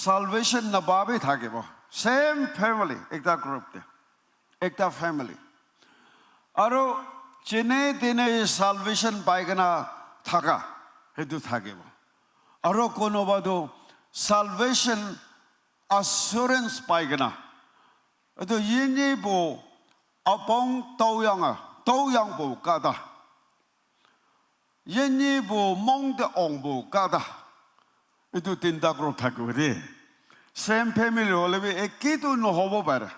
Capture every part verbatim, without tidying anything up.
salvation napa bi thakibo. Same family, ekta group te, ekta family. Aro jene tene salvation pai kena thaka, hetu thakibo. Aro konoba tu salvation assurance pai kena, etu yini bo apong tauyang a, tauyang bo kata. Yini bo mong de ong bo kata. Etu tinta group thakibo de. Same family hole bi eki tu nohobo pare.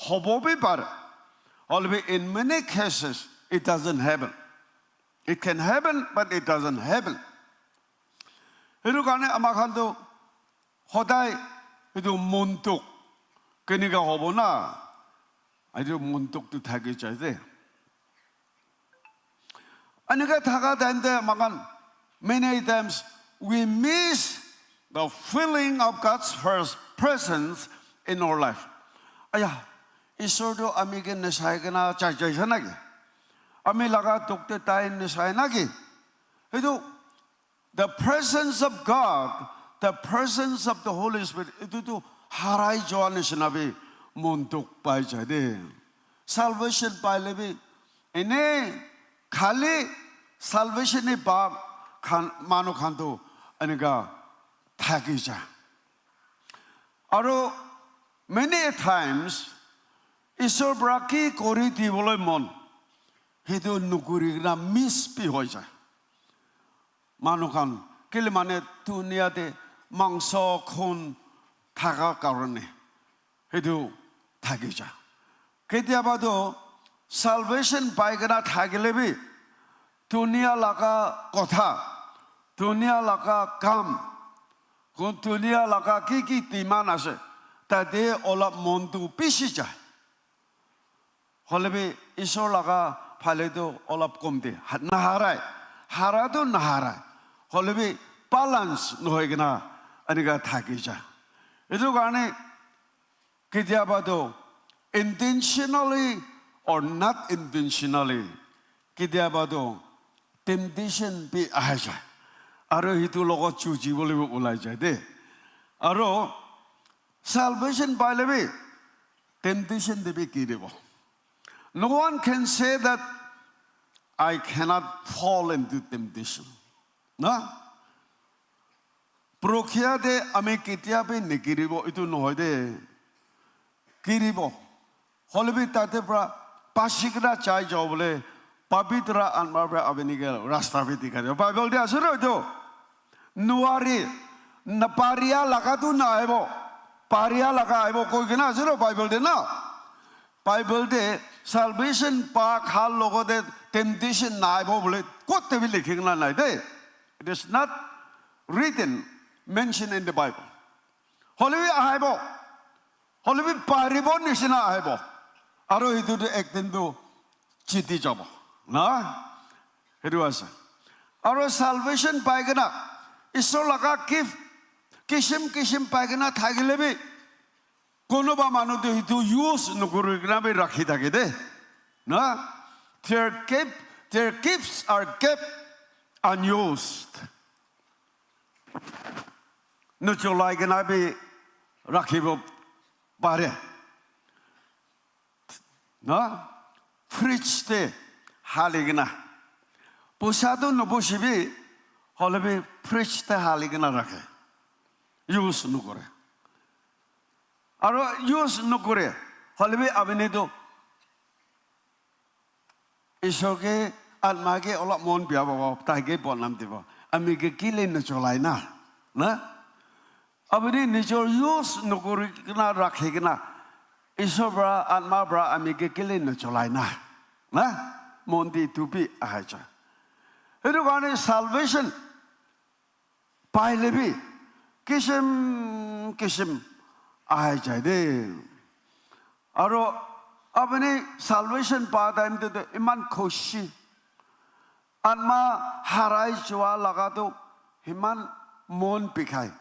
Hobo bi pare. Hole bi in many cases, it doesn't happen. It can happen, but it doesn't happen. Hetu karne ama khan tu hodai etu montuk kenika hobo na, etu montuk tu thaki jai de. Enika thaka time te ama khan, many times we miss the feeling of God's first presence in our life. Aya, Isor tu ami ke nisai kena chai chai sa naki? Ami laga dukh te tai nisai naki? Etu the presence of God, the presence of the Holy Spirit, etu tu harai joa nishina bi mon dukh pai jai de. Salvation paile bi ene khali salvation ni pa khan, manu khan tu enika thaki ja. Aro many times Isor pra ki kori dibole mon, hetu nukuri kena miss bi hoi jai. Manu khan kile mane dunia te mangso khun thaka karone hetu thaki ja. Ketiaba tu salvation pai kena thakile bi dunia laga kotha, dunia laga kam, kun dunia laga ki ki demand ase, tate olap mon tu bishi jai. Hole bi Isor laga phale tu olap kom de, ha-, naharai. Hara tu naharai. Hole bi balance nohoi kena enika thaki ja. Etu karne ketiaba tu intentionally or not intentionally, ketiaba tu temptation bi ahi jai. Aro hitu logot chuji bole bi ulai jai de. Aro salvation paile bi temptation te bi giribo. No one can say that I cannot fall into temptation. Na? Prokya te ami ketia bi nigiribo, itu nohoi de. Giribo. Hole bi tate pra pasi kena chai jao bole, pabitra atma pra apni ke rasta bi dikhai dibo. Bible te ase ro itu. Nuari, naparia laga tu na aibo. Paria laga aibo koi kena ase ro Bible te na. Bible te salvation pa khan logote temptation na aibo bole kote bi likhi kena nai de. It is not written, mentioned in the Bible. Hole bi aibo. Hole bi paribo nishina aibo. Aro itu tu ek din tu jiti jabo. Na? Hetu ase. Aro salvation pai kena, Isor laga gift, kisim kisim pai kena thakile bi, konoba manu tu hitu use nokuri kena bi rakhi thake de. Na? Their gift, their gifts are kept unused. Nocholai kena bi rakhibo pare. Na? Fridge te hali kena. Poisa tu nobusibi, hole bi fridge te hali kena rakhe. Use nokore. Aro use nokore. Hole bi apni tu Isor ke atma ke olop mon bia babo, tai ke bonam dibo. Ami ke kile nocholai na? Na? Apni nijor use nokori kena rakhi kena, Isor pra, atma pra ami ke kile nocholai na? Na? Mon di tu bi ahai cha. Itu karne salvation paile bi kisim kisim ahai jai de. Aro apni salvation pa time te tu iman khushi. Atma harai jua laga tu iman mon bikhai.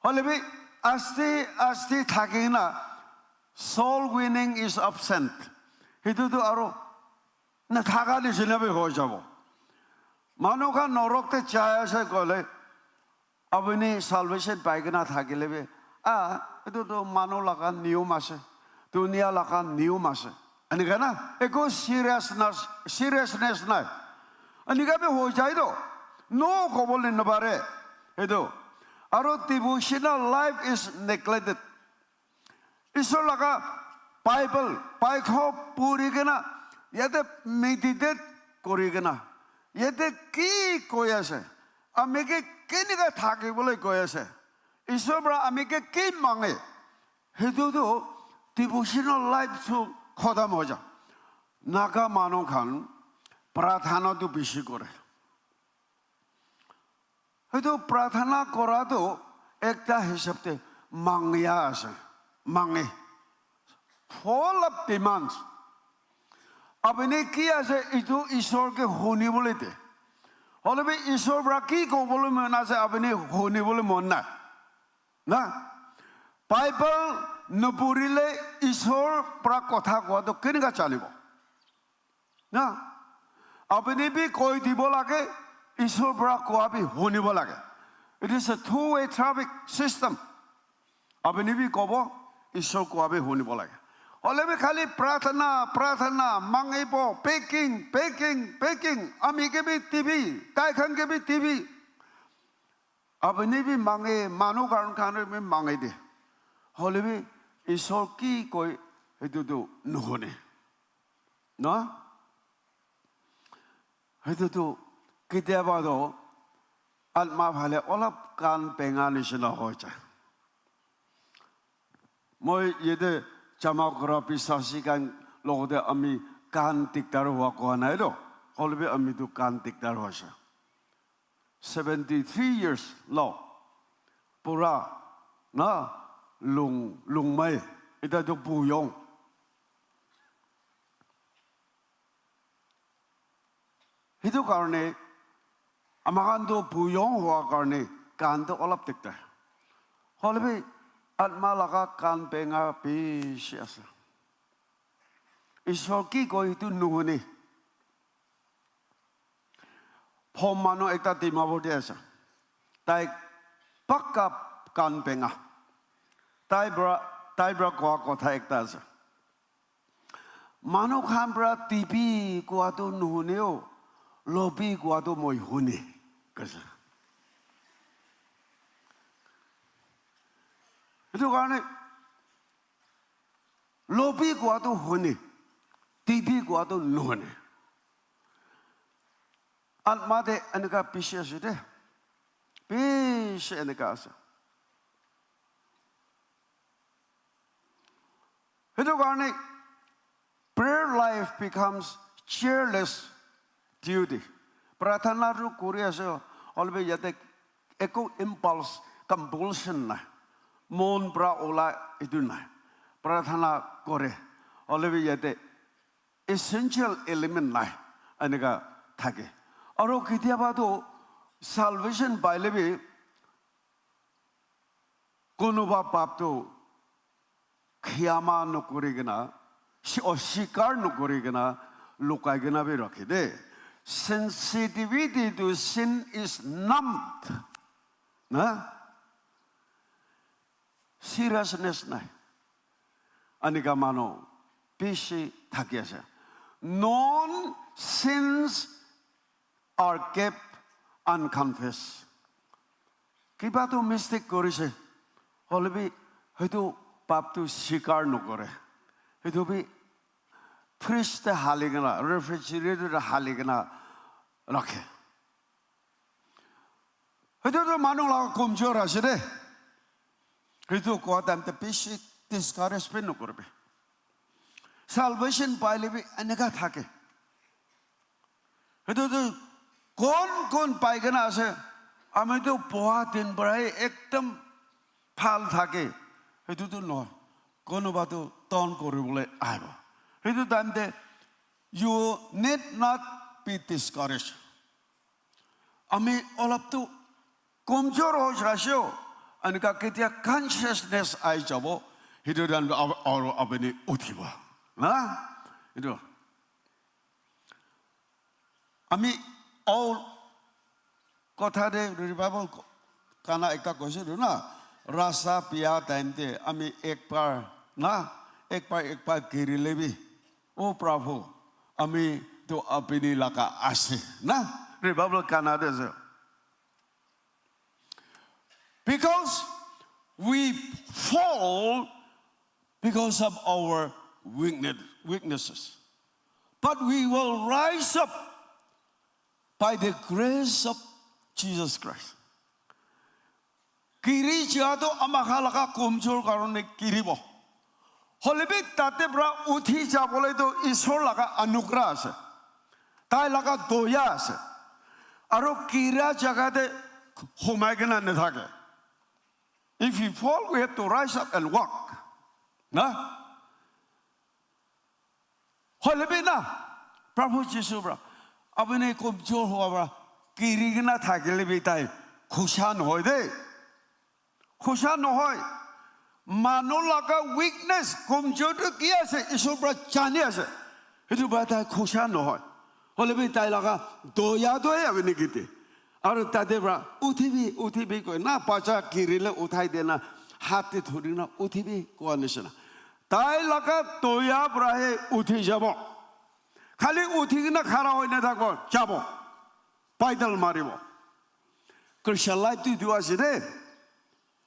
Hole bi asti asti thaki na soul winning is absent. Hitu tu aro nathaka nishina bi hoi jabo. Manu khan norok te jai ase koile, apni salvation pai kena thakile bi, Ah, etu tu manu laga niyom ase, dunia laga niyom ase. Enika na, eko seriousness, seriousness nai. Enika bi hoi jai to, no kobole nabare. Etu. Aro devotional life is neglected. Isor laga Bible, Bible puri kena, yate meditate kuri kena, yate ki koi ase, ami ke kenika thaki bole koi ase, Isor para ami ke ki mange, hetu tu devotional life tu khotam ho ja. Naga manu khan prarthana tu bishi kore. Hetu prarthana kora tu ekta hisab te mangya ase, mange. Full of demands. Apuni ki ase, itu Isor ke huni bole de. Hoile bi Isor para ki kobole mon ase, apuni huni bole mon nai. Na? Bible nopurile Isor para kotha kowa to kenika janibo? Na? Apuni bi koi dibo lage, Isor para kowa bi hunibo lage. It is a two-way traffic system. Apuni bi kobo, Isor kowa bi hunibo lage. Hoile bi khali prarthana, prarthana, mangibo, begging, begging, begging. Ami ke bi dibi, tai khan ke bi dibi. Apuni bi mange, manu khan khan bi mange de. Hoile bi Isor ki koi, hetu tu nuhune. No? Hetu tu ketiaba to atma phale olop kan penga nishina hoi jai. Moi yate jama kura biswasi khan logote ami kan dikdar hua koa nai to. Hoile bi ami tu kan dikdar hoise. Seventy three years lo. Pura na lung, lungmai. Ita tu buyong. Hitu karne, ama khan tu buyong hua karne, kan tu olop dikdar. Hoile bi atma laga kan penga bishi ase. Isor ki koi itu nuhune. Phom manu ekta Dimapur te ase. Tai pakka kan penga. Tai pra, tai pra koa kotha ekta ase. Manu khan pra dibi koa tu nuhune o, lobi koa tu moi hune, kaise. Etu karne lobi koa tu hune, dibi koa tu nuhune. Atma te enika bishi ase de, bishi enika ase. Hetu karne prayer life becomes cheerless duty. Prarthana tu kuri ase, hoilebi yate eko impulse, compulsion nai. Mon pra ola etu nai. Prarthana kore, hoilebi yate essential element nai. Enika thake. Aro ketiaba tu salvation pailebi kunuba pap tu khiyama nokuri kena, si-, osikar nokuri kena, lukai kena bi rakhe de. Sensitivity to sin is numbed. Na? Seriousness nai. Enika manu bishi thaki ase. Known sins are kept unconfessed. Kiba tu mistake korise, hoilebi hetu pap tu sikar nokore. Hetu bi fridge te hali kena, refrigerator te hali kena rakhe. Hetu tu manu laga komjor ase de. Hetu koa time te bishi discourage bi nokoribi. Salvation pailebi enika thake. Hetu tu kon kon pai kena ase, ami tu boha din parai ekdom bhal thake. Hetu tu nohoi. Konoba tu turn koribole ahibo. Hetu time te, you need not be discouraged. Ami olop tu komjor hoi jaise o, enika ketia consciousness ahi jabo, hetu time te aro apuni uthibo. Na? Etu. Ami all kotha te revival ko-, kana ekta koise tu na, rasta pia time te ami ekbar na, ekbar ekbar girile bi, "O Prabhu, ami to apni laga ase na." Revival kana de ase. Because we fall because of our weakness, weaknesses. But we will rise up by the grace of Jesus Christ. Giri jia to ama khan laga komjor karone giribo. Hoile bi tate pra uthi jabole to Isor laga anugrah ase. Tai laga doya ase. Aro gira jaga te humai kena nathake. If we fall, we have to rise up and walk. Na? Hoile bi na, Prabhu Jisu pra, apni komjor hoa pra, giri kena thakile bi tai khusa nohoi de. Khusa nohoi. Manu laga weakness, komjor tu ki ase, Isor pra jani ase. Etu pra tai khusa nohoi. Hoile bi tai laga doya tu he apni kiti. Aru tate pra, "Uthibi, uthibi," koi na, bacha girile uthai de na, hat te dhuri na, "Uthibi," koa nishina. Tai laga doya pra he uthi jabo. Khali uthi kena khara hoi na thakbo, jabo. Paidal maribo. Christian life tu etu ase de.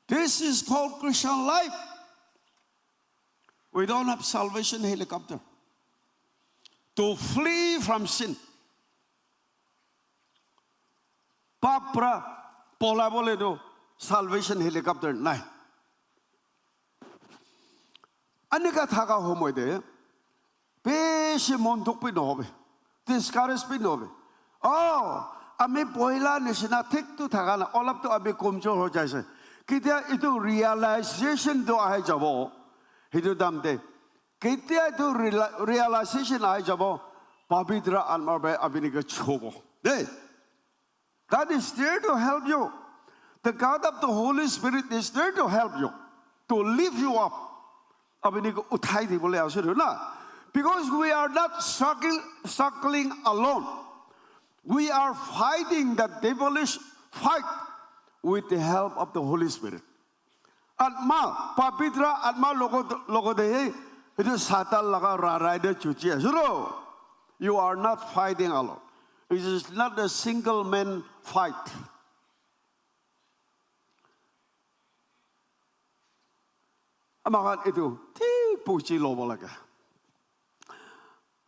This is called Christian life. We don't have salvation helicopter to flee from sin. Pap pra polabole to salvation helicopter nai. Anika thaka homoy de, beshi mon dukh bhi nohobe, discourage bhi nohobe. Oh, ami poila nishina thik tu thaka na, olap tu ami komjor ho jaise. Ketia itu realization tu ahi jabo, hitu dam de. Ketia itu reali-, realization ahi jabo, Pabitra Atma bhi apni ke chobo. De. God is there to help you. The God of the Holy Spirit is there to help you, to lift you up. Apni ke uthai dibole ase na. Because we are not struggle-, struggling alone. We are fighting the devilish fight with the help of the Holy Spirit. Atma, Pabitra Atma logot, logote he, itu Satan laga rarai de chuchi ase ro. You are not fighting alone. It is not a single man fight. Ama khan itu thik buji lobo lage.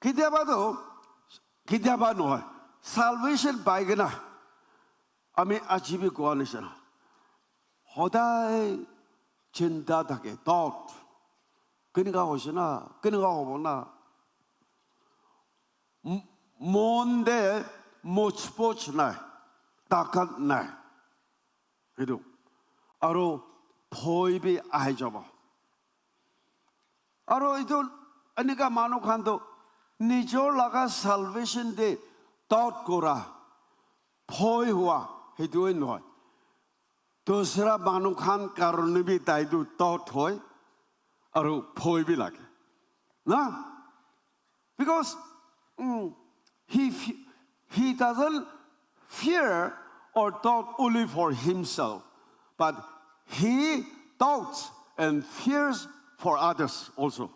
Ketiaba to, ketiaba nohoi. Salvation pai kena, ami aji bi koa nishina. Hodai chinta thake, thought. Kenika hoise na, kenika hobo na. M-, mon de mochpoch nai, takat nai. Etu. Aro bhoi bi ahi jabo. Aro etu enika manu khan to nijor laga salvation de doubt kora, bhoi hua, hetu nohoi. Dusra manu khan karone bi tai tu doubt hoi, aro bhoi bi lage. Na? Because, mm, he, fe-, he doesn't fear or doubt only for himself, but he doubts and fears for others also.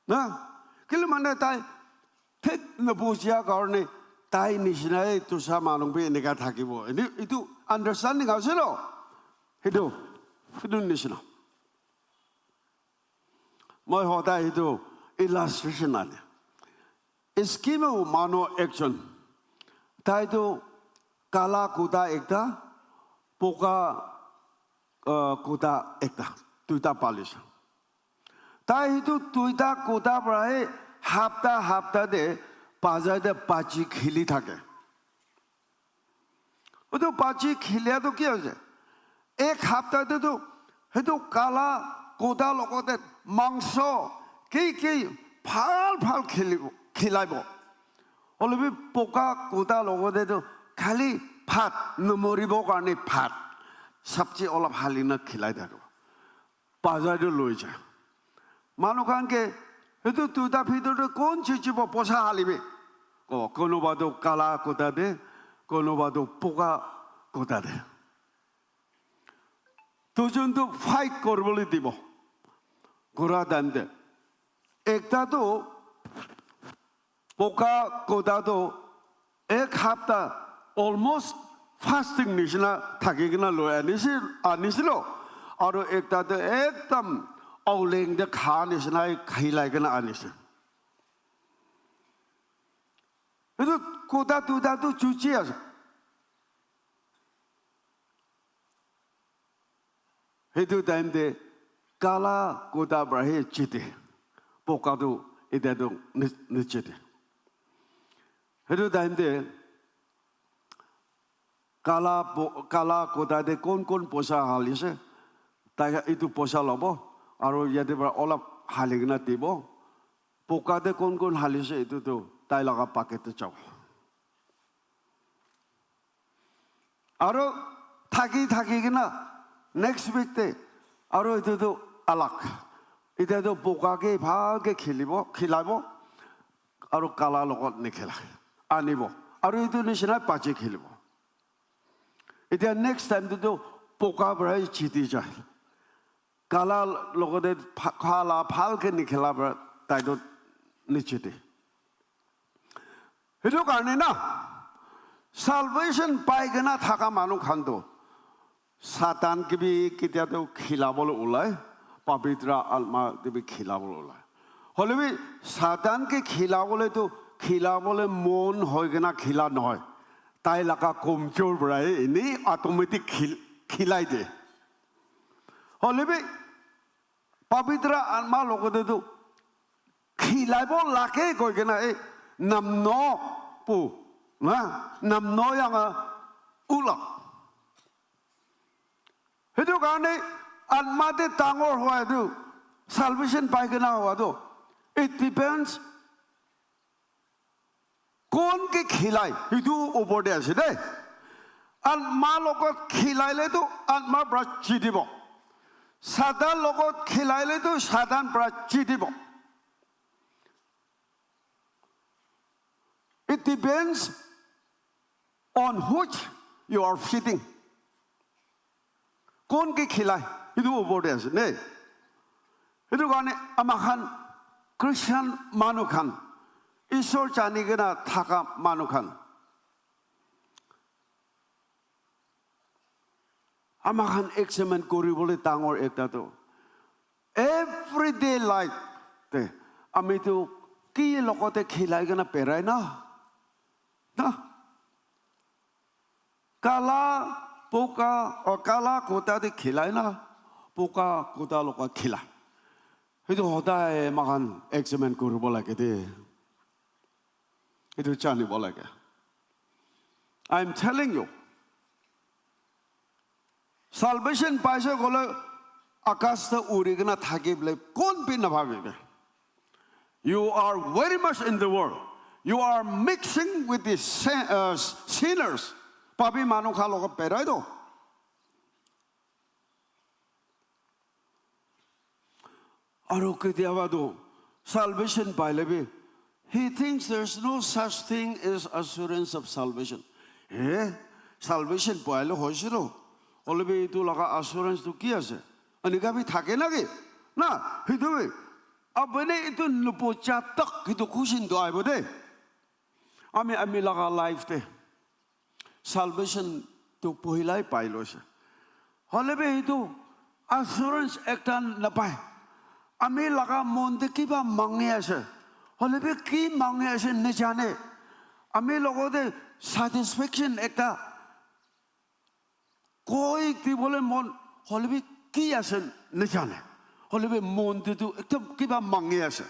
Na? Kile mane tai thik nabujia karone tai nishina e dusra manu bi enika thakibo. Ini, itu understanding ase no? Hitu, hitu nishina. Moi hodai etu illustration ane. Eskimo manu ekjon. Tai tu kala kuta ekta, boga, uh, kuta ekta. Duita palise. Tai etu duita kuta para he hapta hapta de bazar de bachi kheli thake. Etu bachi khilia tu ki hoise? Ek hapta te tu, hetu kala kuta logote mangso, ki ki bhal bhal khilibo, khilaibo. Hoile bi boga kuta logote tu khali bhat, nomoribo karne bhat, sabji olop halina khilai thakibo. Bazar te loi jai. Manu khan ke, "Etu duita bhitor te kon jijibo, poisa halibi?" Ko, "Konoba tu kala kuta de, konoba tu boga kuta de." Duijon tu fight kuribole dibo. Kura time te. Ekta tu boka kuta tu ek hapta almost fasting nishina thaki kena loi anisi, anisilo. Aru ekta tu ekdam auleng te kha nishina khilai kena anise. Etu kuta duita tu chuchi ase. Etu time te kala kuta para he chite. Boka tu etia tu ni-, nichite. Etu time te kala bo-, kala kuta te kon kon poisa halise, tai etu poisa lobo, aru yate para olop hali kena dibo. Boka te kon kon halise, etu tu tai laga pocket te jabo. Aru thaki thaki kena next week te aru etu tu alag. Etia tu boka ke bhal ke khilibo, khilabo. Aru kala logot nikhela, anibo. Aru etu nishina pachi khilibo. Etia next time te tu boka para hi chiti jai. Kala logote pha-, kala bhal ke nikhela para tai tu nichiti. Etu karne na, salvation pai kena thaka manu khan tu Satan ke bi ketia tu khilabole ulai, Pavitra Atma ke bi khilabole ulai. Hoile bi Satan ke khilabole tu, khilabole mon hoi kena khila nohoi. Tai laga komjor para he eni automatic khil-, khilai de. Hoile bi Pavitra Atma logote tu khilaibo lage koi kena e namno pu, na, namno yanga ula. Etu karne atma te dangor hua etu, salvation pai kena hua tu, it depends kon ke khilai, etu upor te ase de. Atma logot khilaile tu atma para chitibo. Satan logot khilaile tu Satan para chitibo. It depends on which you are feeding. Kon ke khilai, etu upor te ase, ne? Etu karne ama khan Christian manu khan, Isor jani kena thaka manu khan, ama khan examine kuribole dangor ekta tu, everyday life te ami tu ki logote khilai kena berai na? Na? Kala, boka, o kala kuta te khilai na, boka kuta logot khilai. Etu hodai moikhan examine kuribo lage de. Etu janibo lage. I am telling you, salvation paise koile akas te uri kena thaki bole kon bi nabhabibi. You are very much in the world. You are mixing with the sin-, uh, sinners. Papi manu khan logot berai do. Aru ketiaba tu salvation paile bi, he thinks there's no such thing as assurance of salvation. Eh, salvation paile hoise to, hoile bi etu laga assurance tu ki ase? Enika bi thake na ki? Na, etu bi. Apuni etu nupucha tak etu question tu aibo de. Ami, ami laga life te salvation tu pohilai pai loise. Hoile bi etu assurance ekta napai. Ami laga mon te kiba mangi ase. Hoile bi ki mangi ase najane. Ami logote satisfaction ekta koi dibole mon, hoile bi ki ase najane. Hoile bi mon te tu ekdom kiba mangi ase.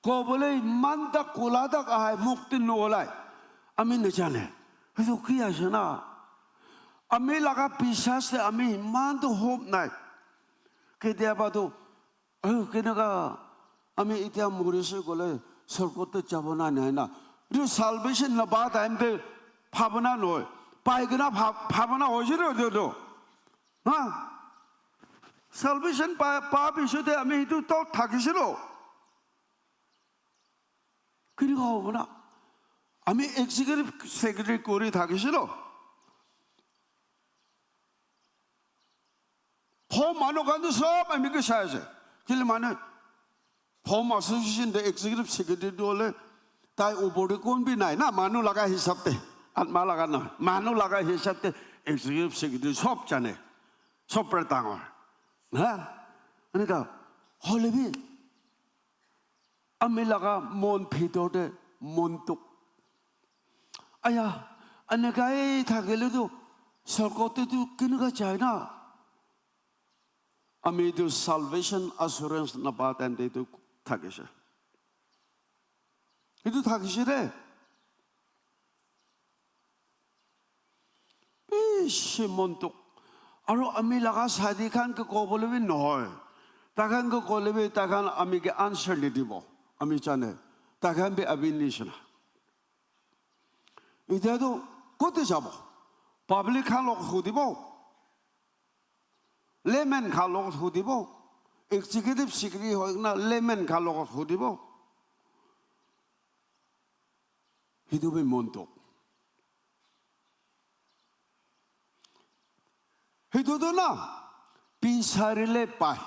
Kobole iman tak kola tak ahai muk te nuolai. Ami najane. Etu ki ase na? Ami laga biswas te ami iman tu hope nai. Ketiaba tu, "Ayo, keneka ami itia morise koile sorgot te jabo na nai na?" Etu salvation napa time te bhabana nohoi. Pai kena bhab-, bhabana hoise to etu to. Ha? Salvation pa, pa pisote ami etu thought thakisilo. Keneka hobo na? Ami executive secretary kori thakisilo. Manu khan tu sob ami ke sai ase. Kile mane, home association te executive secretary tu hole tai upor te kon bi nai na, manu laga hisab te, atma laga na, manu laga hisab te executive secretary sob jane, sob pra dangor. Ha? Enika hole bi ami laga mon bhitor te mon tuk. Aya, enekai thakile tu sorgo te tu kenika jai na? Ami tu salvation assurance napa time te tu thakise. Itu thakise de. Bishi mon tuk. Aru ami laga sadi khan ke kobole bi nohoi. Takhan ke kole bi takhan ami ke answer nidibo. Ami jane. Takhan bi abi nishina. Itya tu kote jabo? Public khan log hudibo. Layman khan log hudibo. Executive secretary hoi na layman khan log hudibo. Hitu bi mon tuk. Hitu tu na, bisarile pai.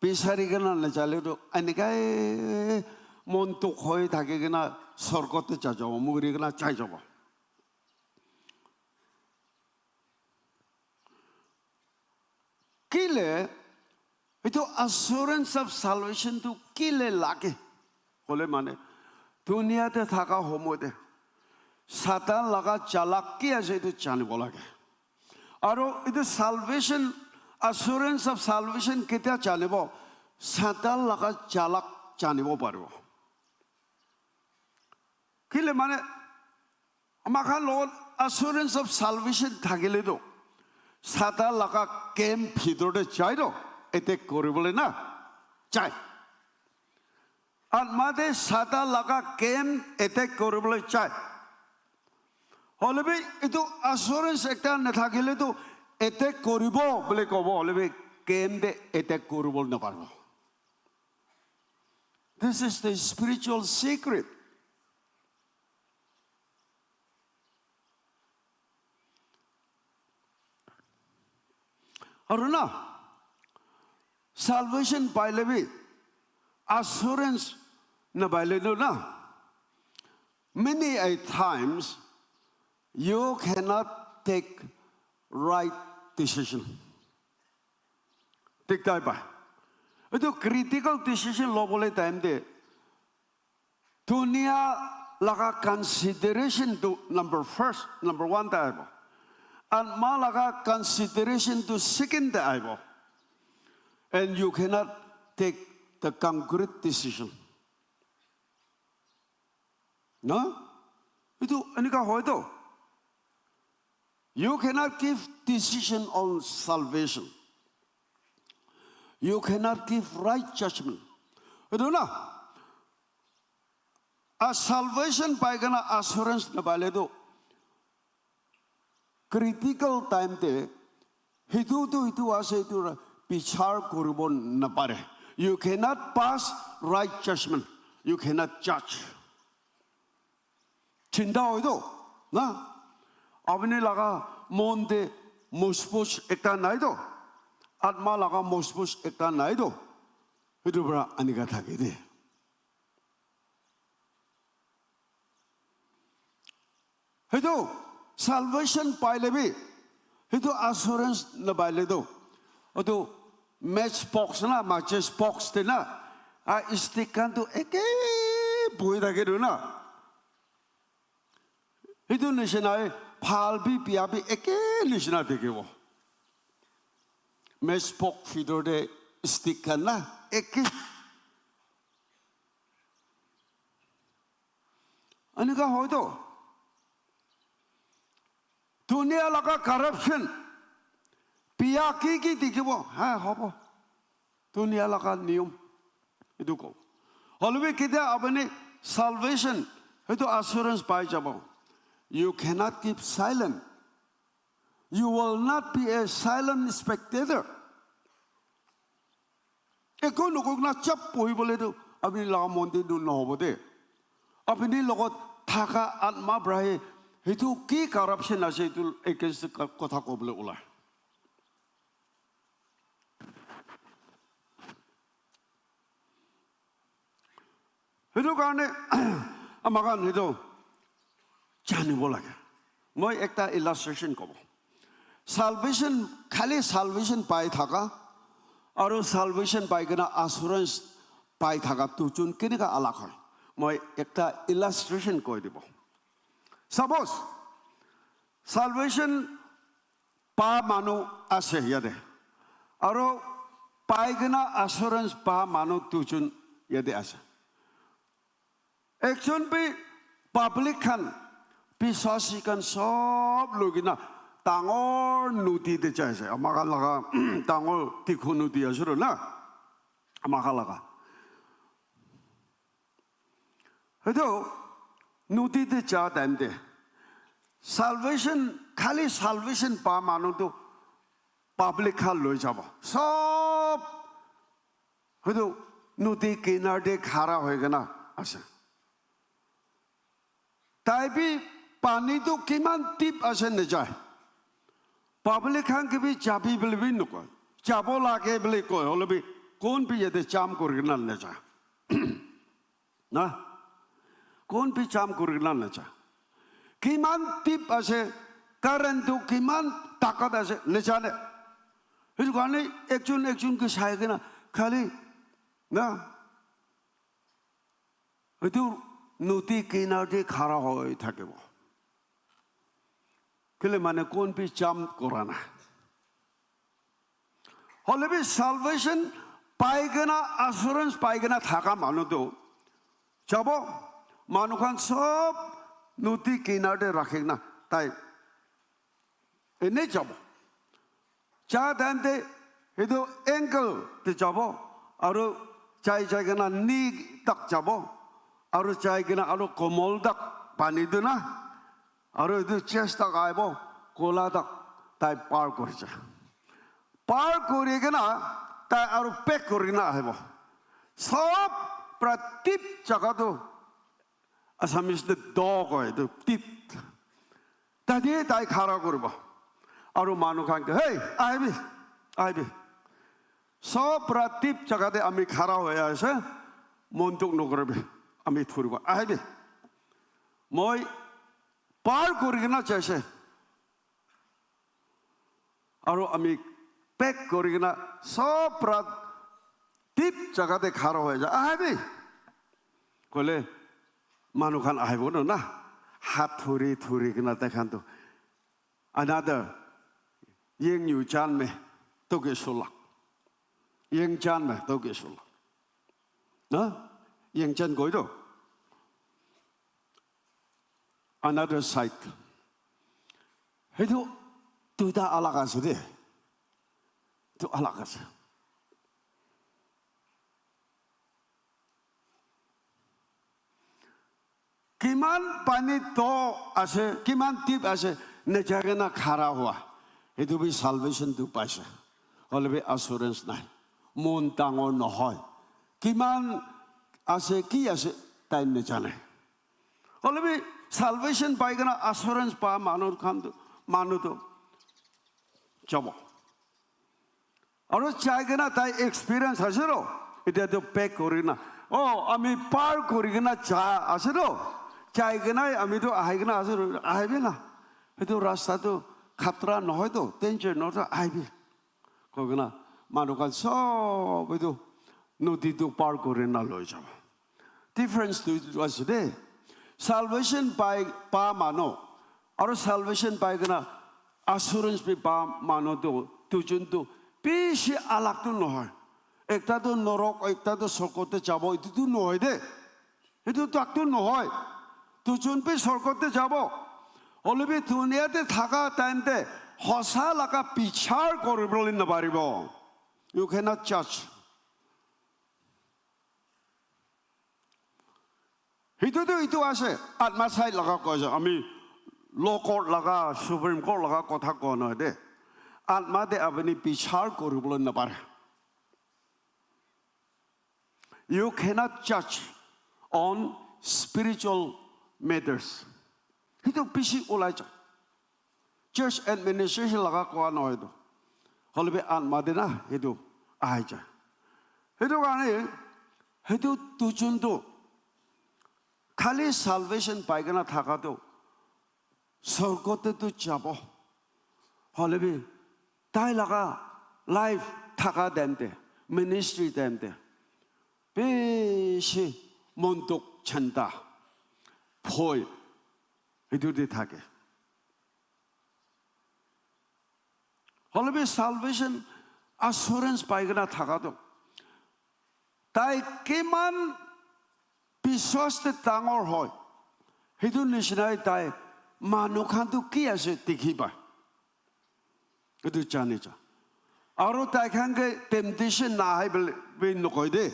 Bisari kena najale tu enekai mon tuk hoi thaki kena sorgot te jai jabo, muri kena jai jabo. Kile, itu assurance of salvation tu kile lage? Kole mane, dunia te thaka homo te, Satan laga chalak ki ase itu janibo lage. Aru itu salvation, assurance of salvation ketia janibo? Satan laga chalak janibo paribo. Kile mane, Ama khan logot assurance of salvation thakile tu, Satan laga camp bhitor te jai tu attack koribole na jai. Atma te Satan laga camp attack koribole jai. Hoile bi itu assurance ekta nathakile tu attack koribo bole kobo, hoile bi camp te attack koribole naparibo. This is the spiritual secret. Aru na, salvation paile bi assurance napaile tu na, many a times you cannot take right decision. Thik tai pa. Itu critical decision lobole time te, dunia laga consideration tu number first, number one te aibo. Atma laga consideration tu second te aibo. And you cannot take the concrete decision. Na? Itu enika hoi to. You cannot give decision on salvation. You cannot give right judgment. Itu na? A salvation pai kena assurance napaile tu, critical time te, hitu tu hitu ase, itu ra-, bichar koribo napare. You cannot pass right judgment. You cannot judge. Chinta hoi to, na? Apni laga mon te musbus ekta nai to? Atma laga musbus ekta nai to? Hitu para anika thaki de. Hitu salvation paile bi, hitu assurance napaile tu, otu match box na, matches box te na, a stick khan tu eke bui thake tu na. Hitu nishina bhal bi biya bi eke nishina dikhibo. Match box bhitor te stick khan na eke. Enika hoi to. Dunia laga corruption. Biya ki ki dikhibo? Ha, hobo. Dunia laga niyom. Itu ko. Hoilebi ketia apuni salvation, itu assurance pai jabo. You cannot keep silent. You will not be a silent spectator. Eko nokokna chap pohibole tu apni laga mon te tu nohobo de. Apni logot thaka atma brahe hitu ki corruption ase itu against ka-, kotha kobole ulai. Etu karne ama khan etu janibo lage. Moi ekta illustration kobo. Salvation, khali salvation pai thaka aru salvation pai kena assurance pai thaka duijon kenika alag hoi? Moi ekta illustration koi dibo. Suppose salvation pa manu ase yate, aru pai kena assurance pa manu duijon yate ase. Ekjon bi public khan, biswasi khan sob loi kena dangor nodi te jai ase. Ama khan laga dangor dikhu nodi ase ro na. Ama khan laga. Etu nodi te ja time te salvation, khali salvation pa manu tu public khan loi jabo. Sob etu nodi kinar te khara hoi kena ase. Tai bi pani tu kiman deep ase najai. Public khan ke bi jabi bole bi nokoi. Jabo lage bole koi, hole bi kon bi yate jam kori kena najai. Na? Kon bi jam kori kena najai. Kiman deep ase, current tu kiman takat ase, najane. Etu karne ekjon ekjon ke sai kena khali, na? Etu nodi kinar te khara hoi thakibo. Kile mane kon bi jump kora na. Hole bi salvation pai kena, assurance pai kena thaka manu tu jabo, manu khan sob nodi kinar te rakhi kena tai ene jabo. Ja time te etu ankle te jabo, aru jai jai kena knee tak jabo, aru jai kena aru komol tak pani tu na, aru etu chest tak aibo, kola tak tai par kori ja. Par kori kena tai aru back kori kena ahibo. Sob pra deep jaga tu Assamese te do koi, etu deep. Tate tai khara koribo. Aru manu khan ke, "Hey, ahibi, ahibi." Sob pra deep jaga te ami khara hoi ase, mon dukh nokoribi. Ami thuribo. Ahibi. Moi par kori kena jaise. Aru ami back kori kena sob pra deep jaga te khara hoi ja. Ahibi. Koile manu khan ahibo no na. Hat thuri thuri kena tai khan tu. Another yeng yu chan me to ke sulak. Yeng chan me to ke sulak. Na? Yeng chan koi to. Another side. Etu duita alag ase de. Etu alag ase. Kiman pani to ase, kiman deep ase, nejai kena khara hua. Etu bi salvation tu paise. Hole bi assurance nai. Mon dangor nohoi. Kiman ase, ki ase, tai nejane. Hole bi salvation pai kena assurance pa manu khan tu, manu tu jabo. Aru jai kena tai experience ase ro. Etia tu back kori na. Oh, ami par kori kena ja ase ro. Jai kena ami tu ahi kena ase ro. Ahibi na. Etu rasta tu khatra nohoi to, danger nohoi to, ahibi. Koi kena manu khan sob etu nodi tu par kori na loi jabo. Difference tu etu ase de. Salvation pai pa manu aru salvation pai kena assurance bi pa manu tu duijon tu bishi alag tu nohoi. Ekta tu norok, ekta tu sorgot te jabo, etu tu nohoi de. Etu tak tu nohoi. Duijon bi sorgot te jabo. Hole bi dunia te thaka time te hosa laga bichar kori bole naparibo. You cannot judge. Hitu tu itu ase, atma side laga koi ase. Ami law court laga, Supreme Court laga kotha koa nohoi de. Atma te apuni bichar kori bole napare. You cannot judge on spiritual matters. Hitu bishi ulai ja. Church administration laga koa nohoi to. Hole bi atma te na hitu ahi ja. Hitu karne hitu duijon tu Khali salvation pai kena thaka tu sorgo te tu jabo. Hoile bi tai laga life thaka time te, ministry time te bishi mon dukh, chinta, bhoi etu te thake. Hoile bi salvation assurance pai kena thaka tu tai kiman biswas te dangor hoi, hitu nishinai tai manu khan tu ki ase dikhi pai. Etu jani cha. Aru tai khan ke temptation na ahai bole bi nokoi de.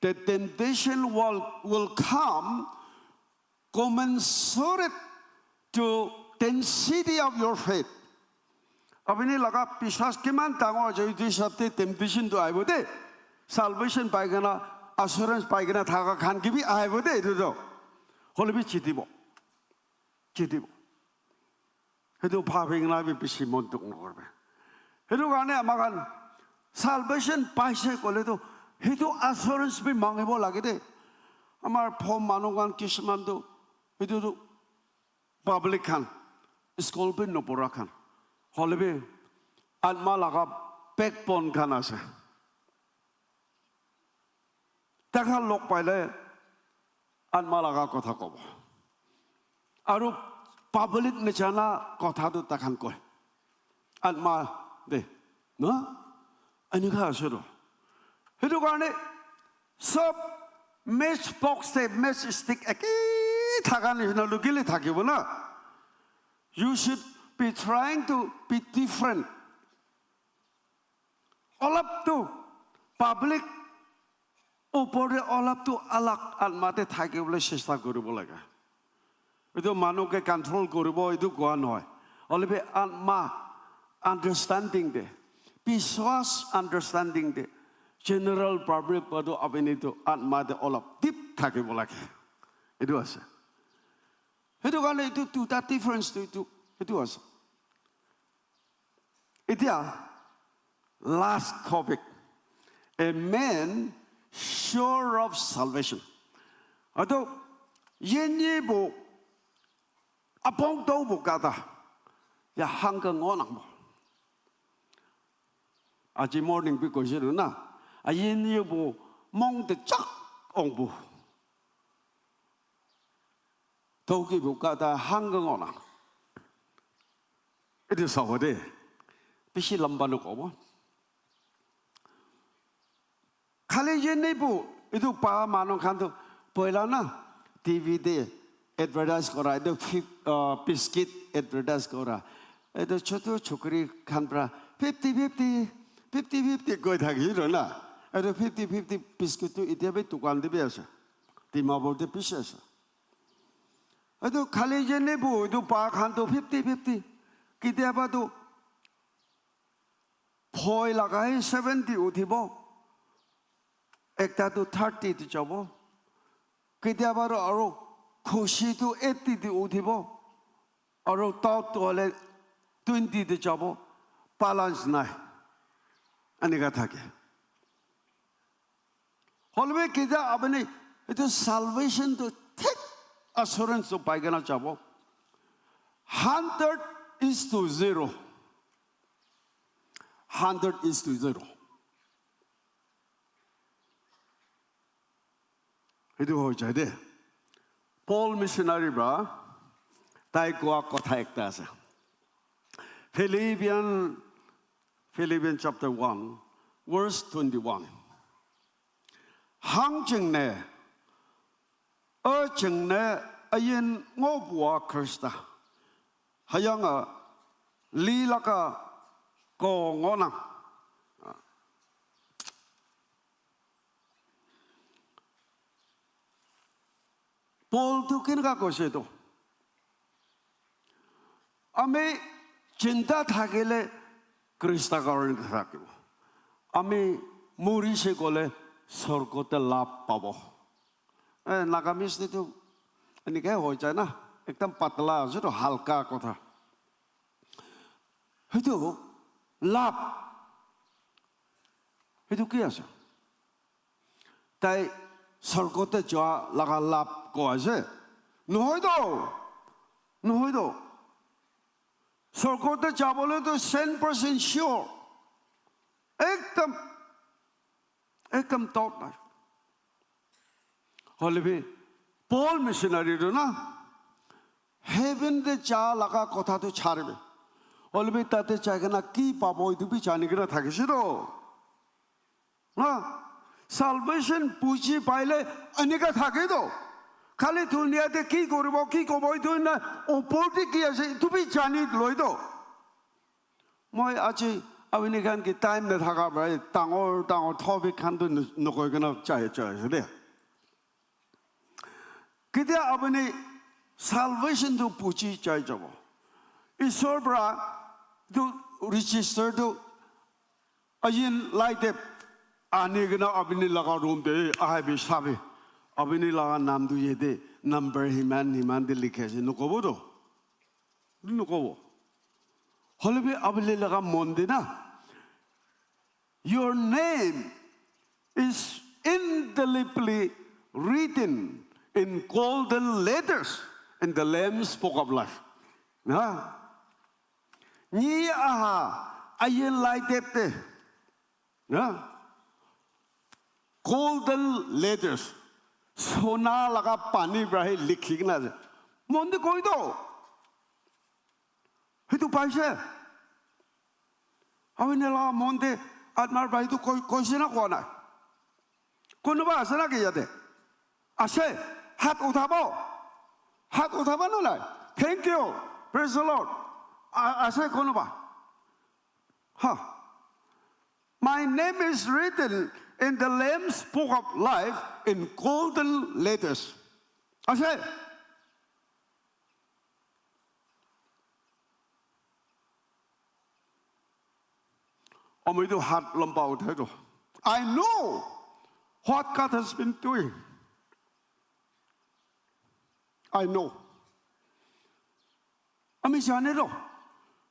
The temptation will, will come commensurate to density of your faith. Apni laga biswas kiman dangor ase, etu hisab te temptation tu ahibo de. Salvation pai kena, assurance pai kena thaka khan ke bi ahibo de, etu to. Hoile bi chitibo. Chitibo. Hetu bhabi kena bi bishi mon dukh nokoribi. Hetu karne ama khan salvation paise koile tu, hetu assurance bi mangibo lage de. Amar phom manu khan kishman tu, hetu tu public khan, school bi nopora khan. Hoile bi atma laga backbone khan ase. Takhan log paile atma laga kotha kobo. Aru public najana kotha tu takhan koi. Atma de. No? Enika ase to. Hetu karne sob match box te match stick eke thaka nishina lukile thakibo na. You should be trying to be different. Olap tu public upor te olap tu alag atma te thakibole chesta koribo lage. Etu manu ke control koribo etu koa nohoi. Hoile bi atma understanding te, biswas understanding te, general public pa tu apni tu atma te olap deep thakibo lage. Etu ase. Hetu karne etu duita difference tu etu, etu ase. Etia, last topic. A man sure of salvation. Ato, yenye bo, apong tau bo kata, ya hangka ngonang bo. Aji morning bi koise na, a yenye bo, mong te chak ong bo. Toki bu kata hang ngona. Etu sabo de. Bishi lamba no kobo. Khali je nei bu, etu pa manu khan tu poila na T V de advertise kora, etu fif-, ah, biscuit advertise kora. Etu chotu chukri khan pra fifty fifty, fifty fifty koi thaki ro na. Etu fifty fifty biscuit tu etia bi dukan de bi ase. Dimapur te bishi ase. Etu khali jene bu, etu pa khan tu fifty fifty. Ketiaba tu bhoi lagai seventy uthibo. Ekta tu thirty te jabo. Ketiaba tu aru khushi tu eighty te uthibo. Aru doubt tu hole twenty te jabo. Balance nai. Enika thake. Hoilebi ketia apuni etu salvation tu thik assurance tu pai kena jabo. Hundred is to zero. Hundred is to zero. Etu hoi jai de. Paul missionary pra tai koa kotha ekta ase. Philippian, Philippians chapter one, verse twenty-one. Hang ching ne, a ching ne, a yin ngo bua Krista. Hayanga li laka ko ngonang. Paul tu kenika koise tu? Ami chinta thakile Krista karone thakibo. Ami murise gole sorgote labh pabo. Eh, Nagamese te tu enike hoi jai na, ekdam patla ase to halka kotha. Hetu labh. Hetu ki ase? Tai sorgote joa laga labh Koa ase? Nohoi to. Nohoi to. Sorgot te jabole to cent percent sure. Ekdam, ekdam doubt nai. Hoilebi Paul missionary tu na, heaven te ja laga kotha tu charibi. Hoilebi tate jai kena ki pabo itu bi jani kena thakise to. Na, salvation buji paile enika thake to. Khali dunia te ki koribo, ki kobo itu na, opor te ki ase, itu bi jani loi to. Moi aji apni khan ke time nathaka para dangor dangor topic khan tu nokoi kena jai jai ase de. Ketia apni salvation tu buji jai jabo. Isor para tu register tu ayin laite ani kena apni laga room te ahai bi sabi. Apni laga naam tu yate number himan himan de likhe ase nokobo to. Nokobo. Hoilebi apni laga mon de na. Your name is indelibly written in golden letters in the Lamb's Book of Life. Na? Ni aha ayin lai tep te. Na? Golden letters. Sona laga pani para he likhi kena ase. Mon de koi to. Hitu paise. Apni laga mon de atmar para hitu koi, koise na koa nai? Konoba ase na ki yate? Ase. Hat uthabo. Hat uthabo na nai? Thank you. Praise the Lord. A-, ase konoba? Ha. My name is written in the Lamb's Book of Life in golden letters. Ase? Ami tu hat lamba uthai to. I know what God has been doing. I know. Ami jane to.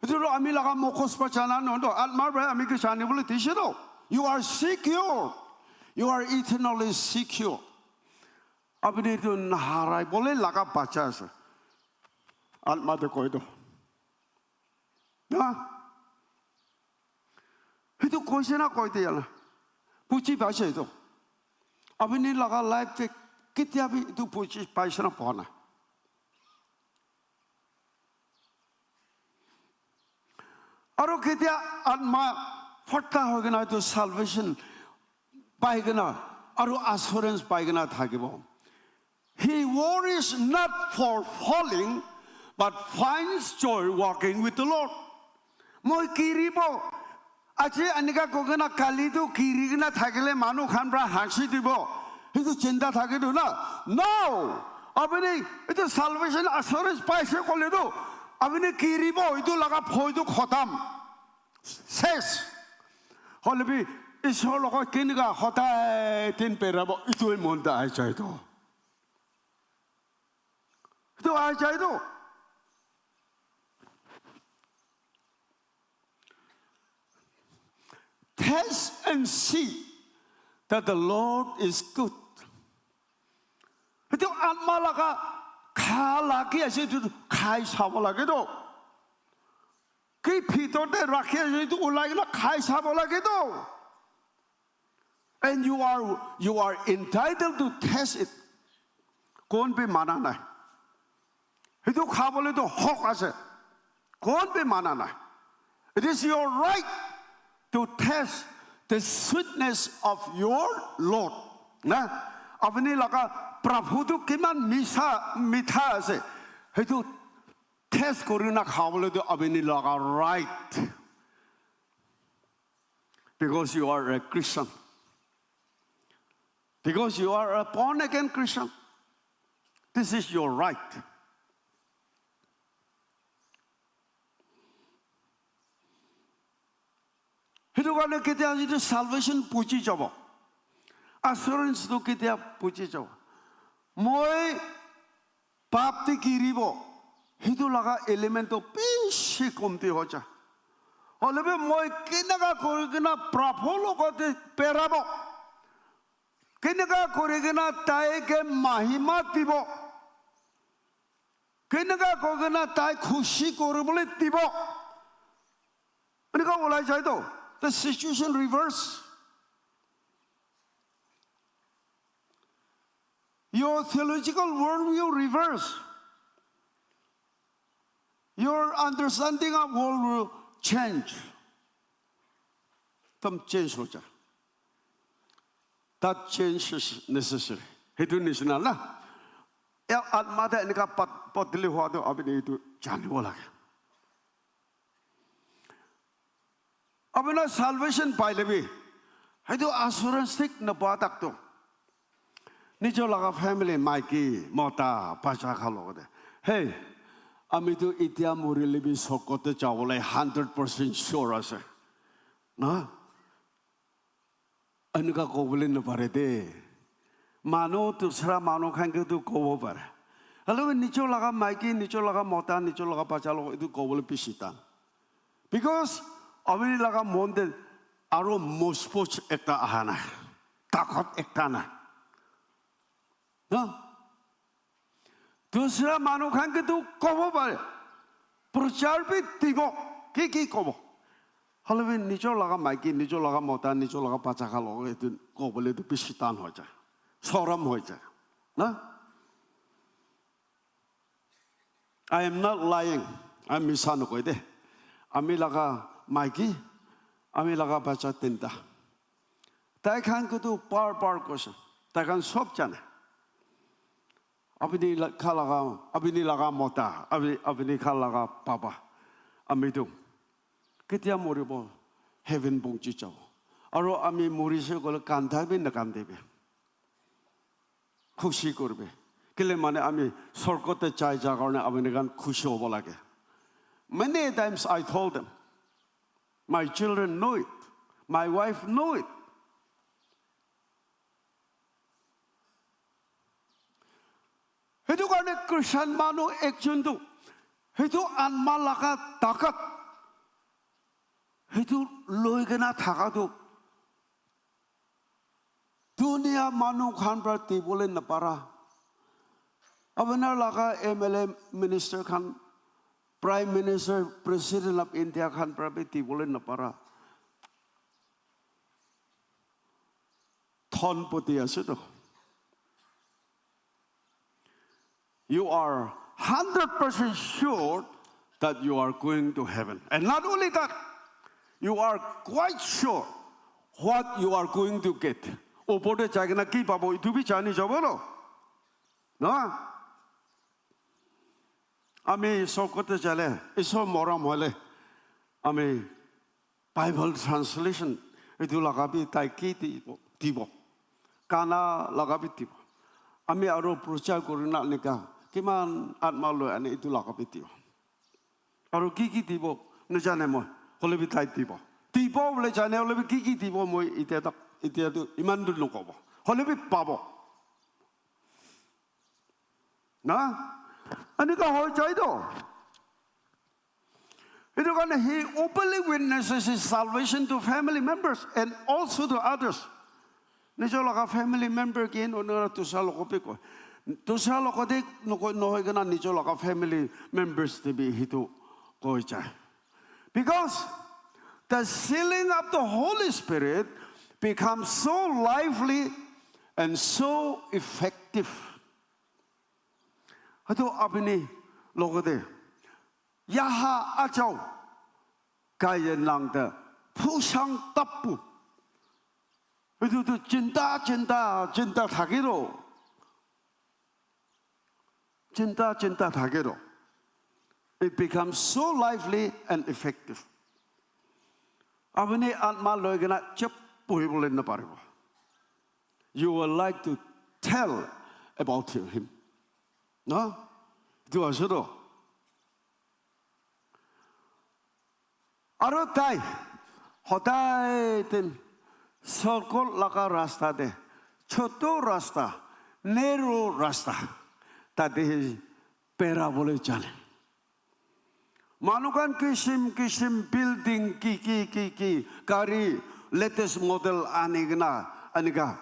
Itu to ami laga mokhos pa jana no to. Atmar para ami ke jane bole dise to. You are secure. You are eternally secure. Apni tu naharai bole laga bacha ase. Atma tu koi to. Na? Hitu koise na koi de yala. Buji paise to. Apni laga life te ketia bi itu buji paise na poa na. Aru ketia atma phatta hoi kena itu salvation pai kena aru assurance pai kena thakibo. He worries not for falling, but finds joy walking with the Lord. Moi kiribo. Aji anika kokena kali tu kiri kena thakile manu khan pra hansi dibo. Hitu chinta thake tu na. No. Apni itu salvation assurance paise kole tu. Apni kiribo. Itu laga phoi tu khotam. Ses. Hoilebi Isor logot kenika hodai din berabo itu mon ta ai jai to. Itu ai jai to. Taste and see that the Lord is good. Itu atma laga kha lagi ase itu khai sabo lage to. Ki bhitor te rakhi ase itu ulai kena khai sabo lage to. And you are, you are entitled to taste it. Kon bi mana nai. Hitu khabole to hok ase. Kon bi mana nai. It is your right to taste the sweetness of your Lord. Na? Apni laga Prabhu tu kiman misa, mitha ase. Hitu taste kori na khabole to apni laga right. Because you are a Christian. Because you are a born again Christian. This is your right. Hitu karne ketia jitu salvation puji jabo. Assurance tu ketia puji jabo. Moi pap te kiribo. Hitu laga element to bishi komti hoja. Hoilebi moi kenaka kori kena Prabhu logote berabo. Keneka kori kena tai ke mahima dibo. Keneka kori kena tai khushi koribole dibo. Eneka olai jai to. The situation reverse. Your theological worldview reverse. Your understanding of world will change. Ekdam change ho jai. That change is necessary. Hetu nisina na. Ya atma te enika pat-, patli hua to apni etu janibo lage. Apni salvation paile bi, hetu assurance thik napa tak to. Nijo laga family, maiki, mota, bacha khan logote. Hey, ami tu itia morile bi sorgot te jabole hundred percent sure ase. Na? Enika kobole napare de. Manu, dusra manu khan ke tu kobo pare. Hoilebi nijo laga maiki, nijo laga mota, nijo laga bacha logo etu kobole bishi tan. Because apni laga mon te aro mojbut ekta aha nai. Takot ekta nai. Na? Dusra manu khan ke tu kobo pare. Prochar bi dibo. Ki ki kobo? Hoilebi nijo laga maiki, nijo laga mota, nijo laga bacha khan logo etu kobole tu bishi tan hoi jai. Sorom hoi jai. Na? I am not lying. I misa nokoi de. Ami laga maiki, ami laga bacha tinta. Tai khan ke tu par par koise. Tai khan sob jane. Apni la-, kha laga, apni laga mota, apni, apni kha laga baba. Ami tu ketia moribo, heaven pongchi jabo. Aro ami morise koile kanda bi nakandibi. Khushi koribi. Kile mane ami sorgot te jai ja karone apni khan khushi hobo lage. Many times I told them, my children know it. My wife know it. Hetu karone Christian manu ekjon tu, hetu atma laga takat, hetu loi kena thaka tu, dunia manu khan para dibole napara. Apnar laga M L A minister khan, Prime Minister, President of India khan para bi dibole napara. Dhonpoti ase to. You are hundred percent sure that you are going to heaven. And not only that, you are quite sure what you are going to get. Opor te jai kena ki pabo, itu bi jani jabo no? No? Ami sorgot te jale, Isor morom hoile, ami Bible translation, itu laga bi tai ki dibo, dibo. Kana laga bi dibo. Ami aro prochar korina nika, kiman atma loi ane itu laga bi dibo. Aro ki ki dibo, najane moi, hoile bi tai dibo. Dibo bole jane hoile bi ki ki dibo moi itia tak, itia tu iman dur nokobo. Hoile bi pabo. Na? Enika hoi jai to. Etu karne he openly witnesses his salvation to family members and also to others. Nijo laga family member ke no na dusra logo pe koi. Dusra logo de no koi, no hoi kena nijo laga family members te bi hitu koi jai. Because the sealing of the Holy Spirit becomes so lively and so effective. Hatu apni logote, yaha achao, kaiye nangte, phusang tapu. Itu tu chinta, chinta, chinta thakiro. Chinta, chinta thakiro. It becomes so lively and effective. Apni atma loi kena chep puhibole naparibo. You will like to tell about him. No? Itu ase to. Aro tai hodai tin sorgot laga rasta te, chotu rasta, neru rasta, tate bera bole jane. Manu khan kisim kisim building ki ki ki ki gari latest model ani kena anika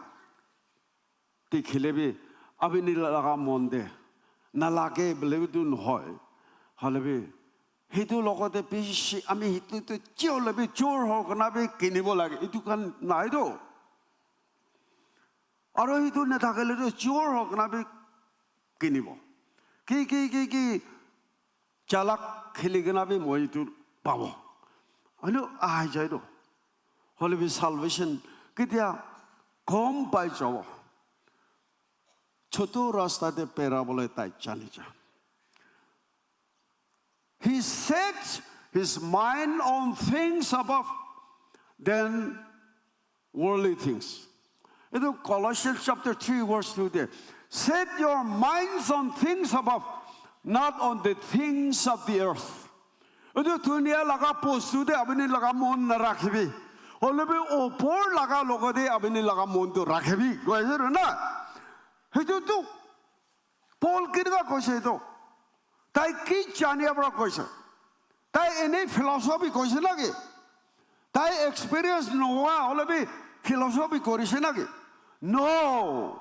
Dikhile bi apni laga mon te nalage bole bi tu nohoi. Hoile bi hitu logote bishi ami hitu tu chi hole bi chor ho kena bi kinibo lage. Itu khan nai do. Aro hitu nathakile tu chor ho kena bi kinibo. Ki, ki, ki, ki chalak khili kena bi moi itu pabo. Anu ahai jai do. Hoile bi salvation ketia kom pai jabo. Chotu rasta te pera bole tai jani ja. He set his mind on things above than worldly things. Itu Colossians chapter three verse two te, "Set your minds on things above, not on the things of the earth." Itu dunia laga bostu te apni laga mon narakhibi. Hoile bi upor laga logote apni laga mon tu rakhibi. Koi ase na? Hitu tu Paul kenika koise etu? Tai ki jania para koise? Tai enei philosophy koise naki? Tai experience nohoa hole bi philosophy korise naki? No.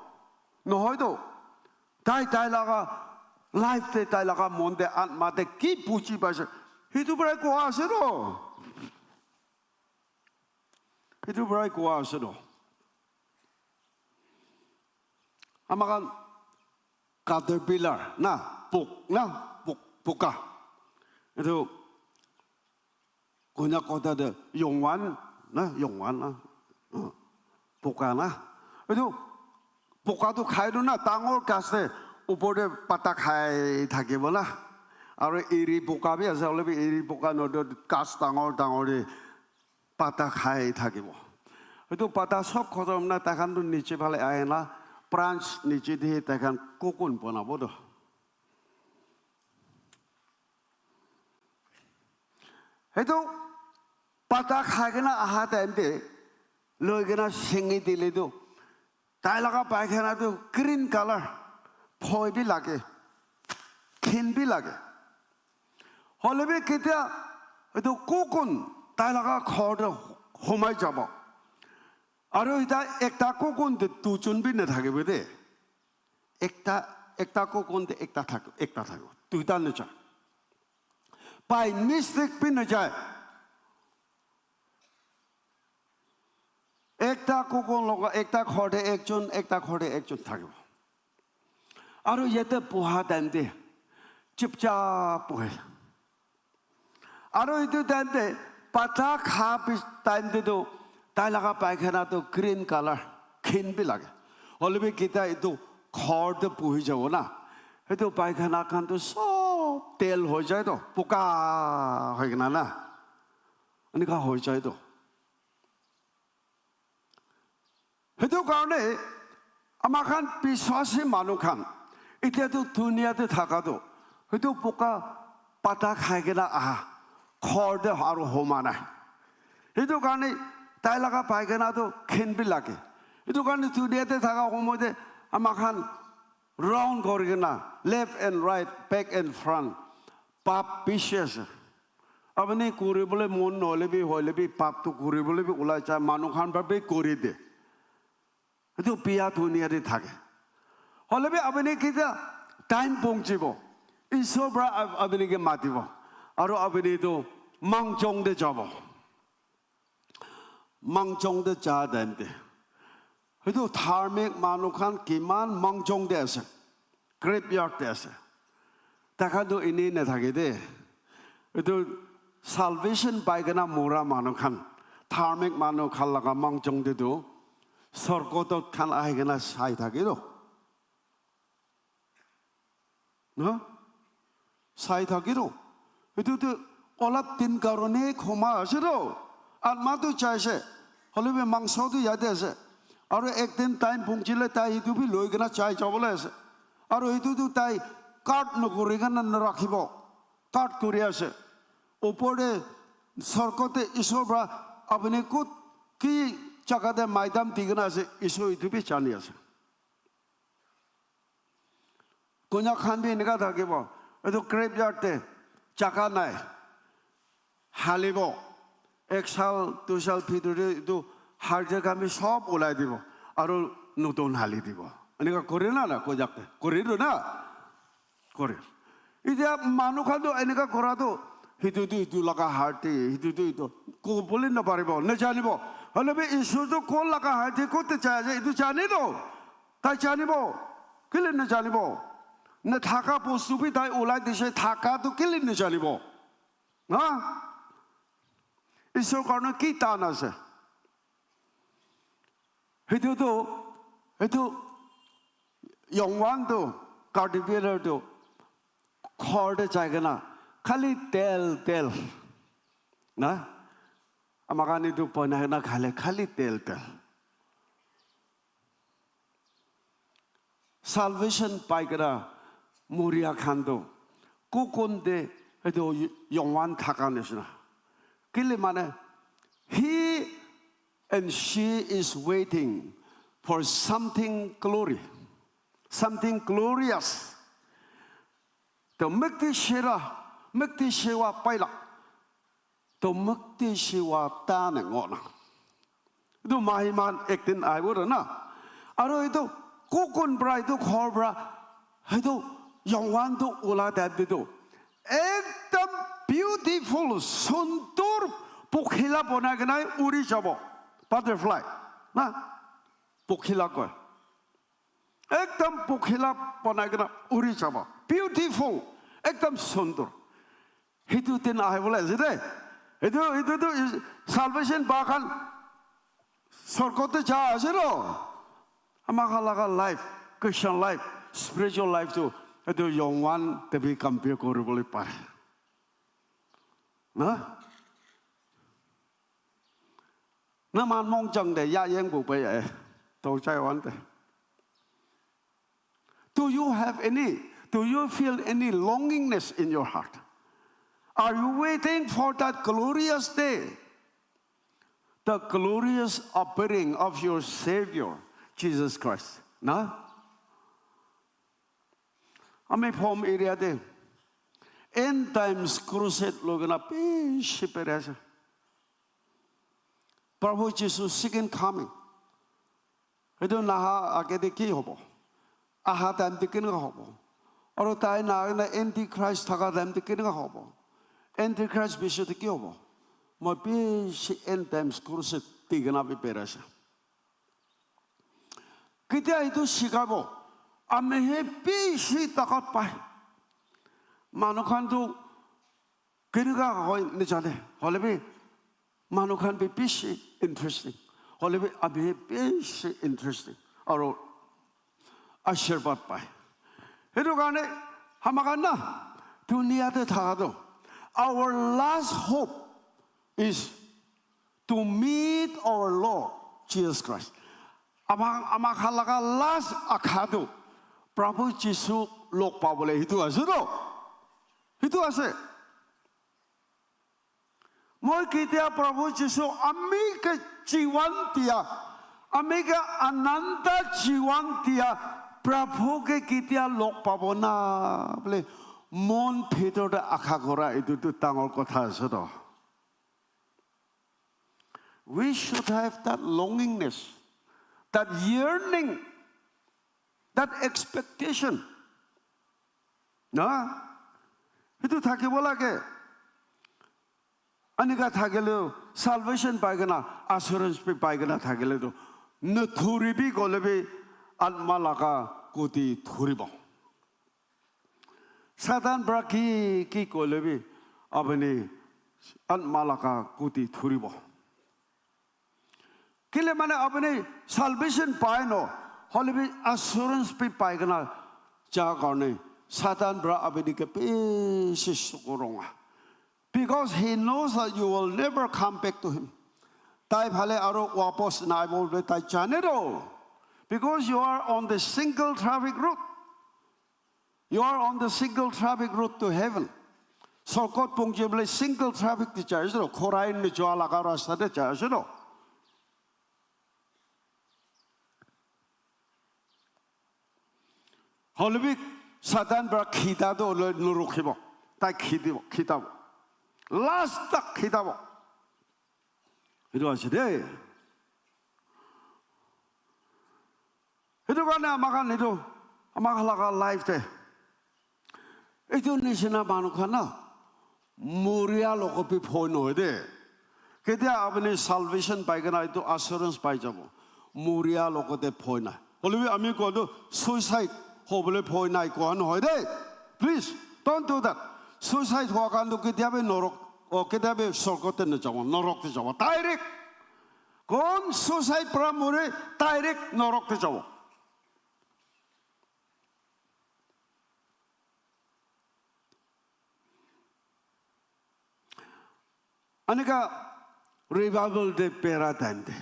Nohoi to. Tai, tai laga life te, tai laga mon te, atma te ki buji paise? Hitu para koa ase to. Hitu para koa ase to. Amakan caterpillar na, pok na, pok, poka. Itu Konyak kotha te yongwan na, yongwan na. Uh, poka na. Itu poka tu khai do na, dangor gas te upor te pata khai thakibo na. Aru eri poka bi ase, hoile bi eri poka no do, gas dangor dangor te pata khai thakibo. Itu pata sob khotom na, takhan tu niche phale ahe na, branch niche te takhan cocoon banabo to. Itu pata khai kena aha time te loi kena singi dile tu, tai laga paikhana tu green color, phoi bi lage, khin bi lage. Hole bi ketia itu cocoon tai laga ghor te humai jabo. Aru ita ekta cocoon te dujon bi nathakibo de. Ekta, ekta cocoon te ekta thak-, ekta thakibo. Duita najai. By mistake bi najai. Ekta cocoon logo, ekta ghor te ekjon, ekta ghor te ekjon thakibo. Aru yate boha time te chupchap bohe. Aru itu time te pata kha pi-, time te tu tai laga paikhana tu green color, khin bi lage. Hole bi ketia itu ghor te bohi jabo na, itu paikhana khan tu sob tel hoi jai to, poka hoi kena na. Enika hoi jai to. Hitu karne ama khan biswasi manu khan, itya tu dunia te thaka tu, hitu poka pata khai kena aha, ghor te aru homa nai. Hitu karne tai laga pai kena tu khin bi lage. Hitu karne dunia te thaka homo te ama khan round kori kena, left and right, back and front, pap bishi ase. Apni kori bole mon nohole bi, hoile bi pap tu kori bole bi ulai jai, manu khan para bi kori de. Etu biya dunia te thake. Hole bi apni ketia time pongchibo, Isor para ap-, apni ke matibo. Aru apni tu mangjong te jabo. Mangjong te ja time te, hitu dharmik manu khan kiman mangjong te ase, graveyard te ase. Takhan tu eni nathake de. Etu salvation pai kena mura manu khan, dharmik manu khan laga mangjong te tu sorgotot khan ahi kena sai thake tu. Na? Sai thaki tu. Etu tu olap din karone khoma ase tu. Atma tu chai ase. Hole bi mangso tu yate ase. Aru ek din time pongchile tai etu bi loi kena chai jabole ase. Aru etu tu tai cut nokori kena narakhibo. Cut kori ase. Upor te sorgo te Isor para apni kot ki jaga te maidam di kena ase, Isor etu bi jani ase. Konyak khan bi enika thakibo. Etu graveyard te jaga nai. Halibo. Ek sal, dui sal bhitor te etu hardia khan bi sob ulai dibo. Aru notun hali dibo. Eneka kore na na, koi jakte. Kore do na? Kore. Itya manu khan to eneka kora to, hitu tu hitu laga heart te, hitu tu hitu. Ko bole na paribo, na janibo. Hole bi Isor to ko laga heart te ko te chai ase, itu jane to. Tai janibo. Kile na janibo? Na thaka bostu bi tai ulai dise, thaka to kile na janibo? Ha? Isor karne ki tan ase? Hitu tu, hitu Yongwan tu, Cardi Pilar tu, khor te jai kena, khali tel, tel. Na? Ama khan itu banai na khale, khali tel, tel. Salvation pai kena, muria khan tu, kukun te, itu Yongwan thaka nisina. Kile mane, he and she is waiting for something glory, something glorious. The mukti shira, mukti shewa paila. The mukti shewa tane ngona. Itu mahiman ekdin aibo na. Aro itu kukun pra itu khor pra, itu Yongwan tu ula type itu. Ekdam beautiful, sundur, pokhila bonai kena uri jabo. Butterfly. Na? Pokhila koi. Ekdam pokhila bonai kena uri jabo. Beautiful. Ekdam sundur. Hitu din ahibole ase de. Hitu, hitu tu is- salvation pa khan sorgot te ja ase lo. Ama khan laga life, Christian life, spiritual life tu, hitu Yongwan te bi compare koribole pare. Na? Na man mong chang de, ya yeng bu bai eh. Tong chai wan de. Do you have any, do you feel any longingness in your heart? Are you waiting for that glorious day? The glorious appearing of your Savior, Jesus Christ. Na? Ami Phom area te end times crusade loi kena bishi pere ase. Prabhu Jisu second coming. Etu naha age te ki hobo? Aha time te kenika hobo? Aru tai na na antichrist thaka time te kenika hobo? Antichrist bishe te ki hobo? Moi bishi end times crusade ti kena bi pere ase. Ketia etu shikabo? Ami he bishi takat pai. Manu khan tu kenika hoi nijane. Hole bi manu khan bi bishi interesting. Hole bi ami he bishi interesting. Aru ashirbat pai. Hetu karne hamakan na dunia te thaka tu, our last hope is to meet our Lord Jesus Christ. Ama, ama khan laga last akha tu Prabhu Jisu log pabole hitu ase to. Hitu ase. Moi ketia Prabhu Jisu ami ke jiwan dia, ami ke ananda jiwan dia Prabhu ke ketia log pabo na bole mon bhitor te akha kora etu tu dangor kotha ase to. We should have that longingness, that yearning, that expectation. Na? Itu thakibo lage. Anika thakile salvation pai kena, assurance bi pai kena thakile tu, nathuribi kole bi atma laga kuti thuribo. Satan pra ki, ki kole bi apuni atma laga kuti thuribo. Kile mane apuni salvation pai no, hole bi assurance bi pai kena ja karne Satan pra apuni ke bishi sukuronga. Because he knows that you will never come back to him. Tai phale aro wapas naibo bole tai jane to. Because you are on the single traffic route. You are on the single traffic route to heaven. Sorgot pongje bole single traffic te jai ase to, khorai ne jua laga rasta te jai ase to. Hole bi Satan pra khita to le nurukhibo. Tai khitibo, khitabo. Last tak khitabo. Itu ase de. Etu karne ama khan etu, ama khan laga life te etu nishina manu khan na muria logot bi bhoi nohoi de. Ketia apuni salvation pai kena etu assurance pai jabo, muria logot te bhoi nai. Hoile bi ami koa tu suicide hobole bhoi nai koa nohoi de. Please, don't do that. Suicide hoa khan tu ketia bi norok, o ketia bi sorgot te najabo, norok te jabo. Direct. Kon suicide pra mure, direct norok te jabo. Anika revival te bera time te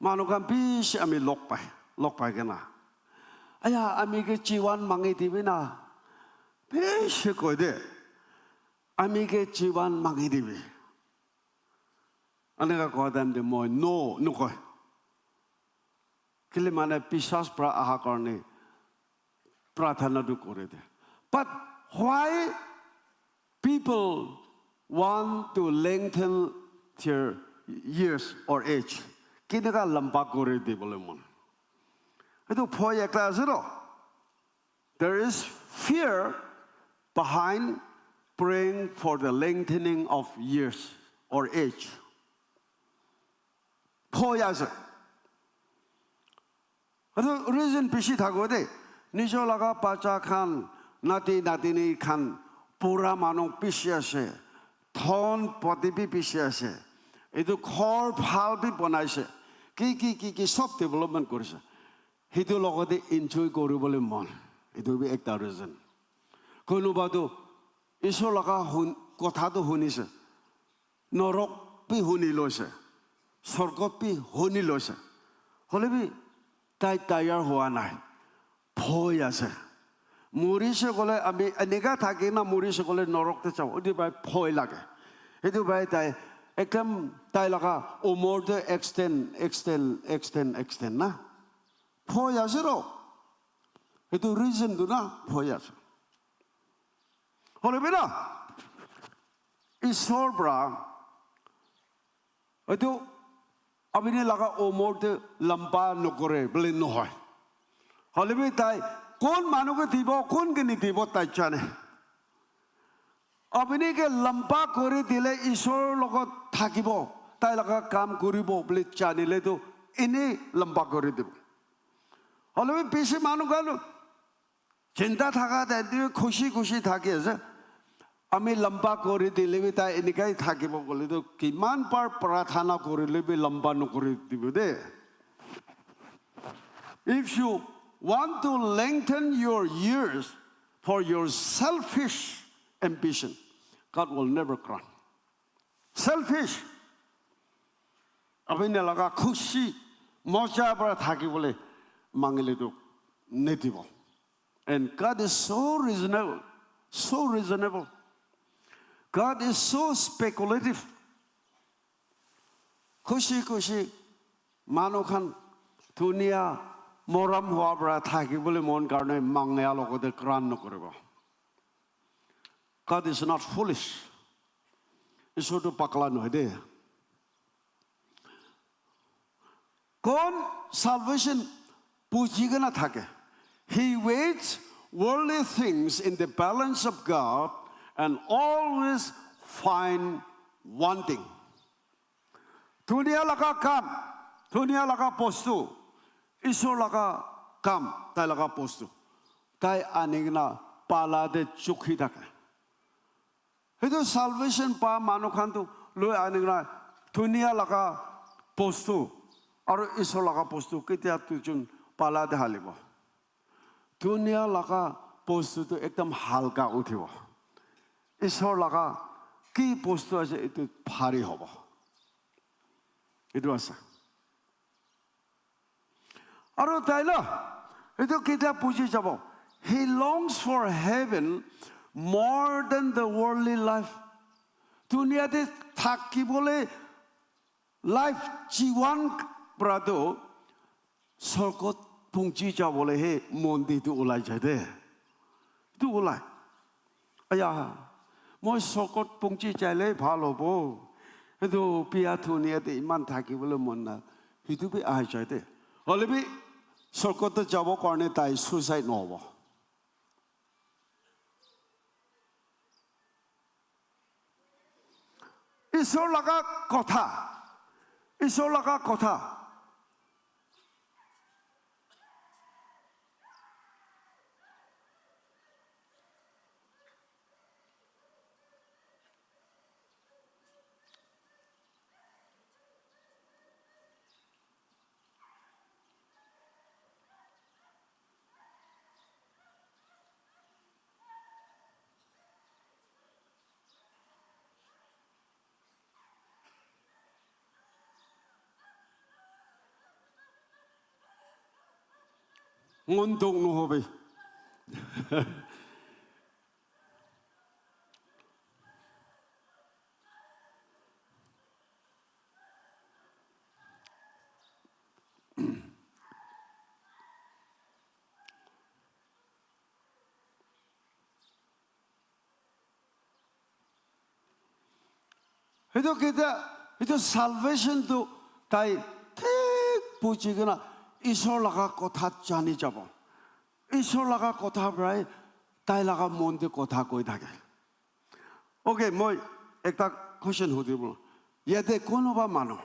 manu khan bishi ami log pai, log pai kena, "Aya, ami ke chiwan mangi dibi na," bishi koi de, "Ami ke chiwan mangi dibi." Anika koa time te moi no nokoi. Kile mane biswas pra aha karne prathana tu kore de. But why people want to lengthen their years or age? Kineka lamba kore dibole mon? Etu bhoi ekta ase to. There is fear behind praying for the lengthening of years or age. Bhoi ase. Etu reason bishi thakibo de. Nijo laga bacha khan, nati natini khan, pura manu bishi ase. Dhon pati bi bishi ase. Etu ghor bhal bi banaise. Ki, ki, ki, ki sob development korise. Hitu logote enjoy koribole mon. Etu bi ekta reason. Konuba tu Isor laga hun-, kotha tu hunise. Norok bi huni loise. Sorgot bi huni loise. Hole bi tai tayar hua nai. Bhoi ase. Murise kole ami eneka thaki na murise kole norok te jabo. Etu bai bhoi lage. Etu bai tai ekdam tai laga umor te extend, extend, extend, extend na. Bhoi ase ro. Etu reason tu na bhoi ase. Hole bi na, Isor pra etu apni laga umor te lamba nokore bole nohoi. Hole bi tai kon manu ke dibo, kon ke nidibo tai jane. Apni ke lamba kori dile Isor logot thakibo, tai laga kam koribo bole janile tu ene lamba kori dibo. Hole bi bishi manu khan chinta thaka time te khushi khushi thaki ase. Ami lamba kori dile bi tai enekai thakibo kole tu kiman par prathana korile bi lamba nokori dibo de. If you want to lengthen your years for your selfish ambition, God will never grant. Selfish. Apni laga khushi, moja para thaki bole mangile tu nedibo. And God is so reasonable, so reasonable. God is so speculative. Khushi khushi manu khan dunia moram hua para thaki bole mon karne mangya logote grant nokoribo. God is not foolish. Isor tu pakla nohoi de. Kon salvation buji kena thake. He weighs worldly things in the balance of God and always find wanting. Dunia laga kam, dunia laga bostu, Isor laga kam, tai laga bostu. Tai ani kena pala te chukhi thake. Hitu salvation pa manu khan tu loi ani kena dunia laga bostu aru Isor laga bostu ketia tu jun pala te halibo. Dunia laga bostu tu ekdam halka uthibo. Isor laga ki bostu ase etu bhari hobo. Etu ase. Aru tai na, etu kitab buji jabo. He longs for heaven more than the worldly life. Dunia te thakibole life jiwan pra tu sorgot pungji jabole he mon te tu ulai jai de. Tu ulai. Aya, moi sorgot pungji jaile bhal hobo. Etu biya dunia te iman thakibole mon na. Hitu bi ahi jai de. Hole bi Sorgot te jabo karne tai suicide nohobo. Isor laga kotha. Isor laga kotha. Ngon dong no hobe. Hitu kita, hitu salvation tu tai thik buji kena Isor laga kotha jani jabo. Isor laga kotha prai tai laga mon te kotha koi thake. Okay, moi ekta question hudibo. Yate konoba manu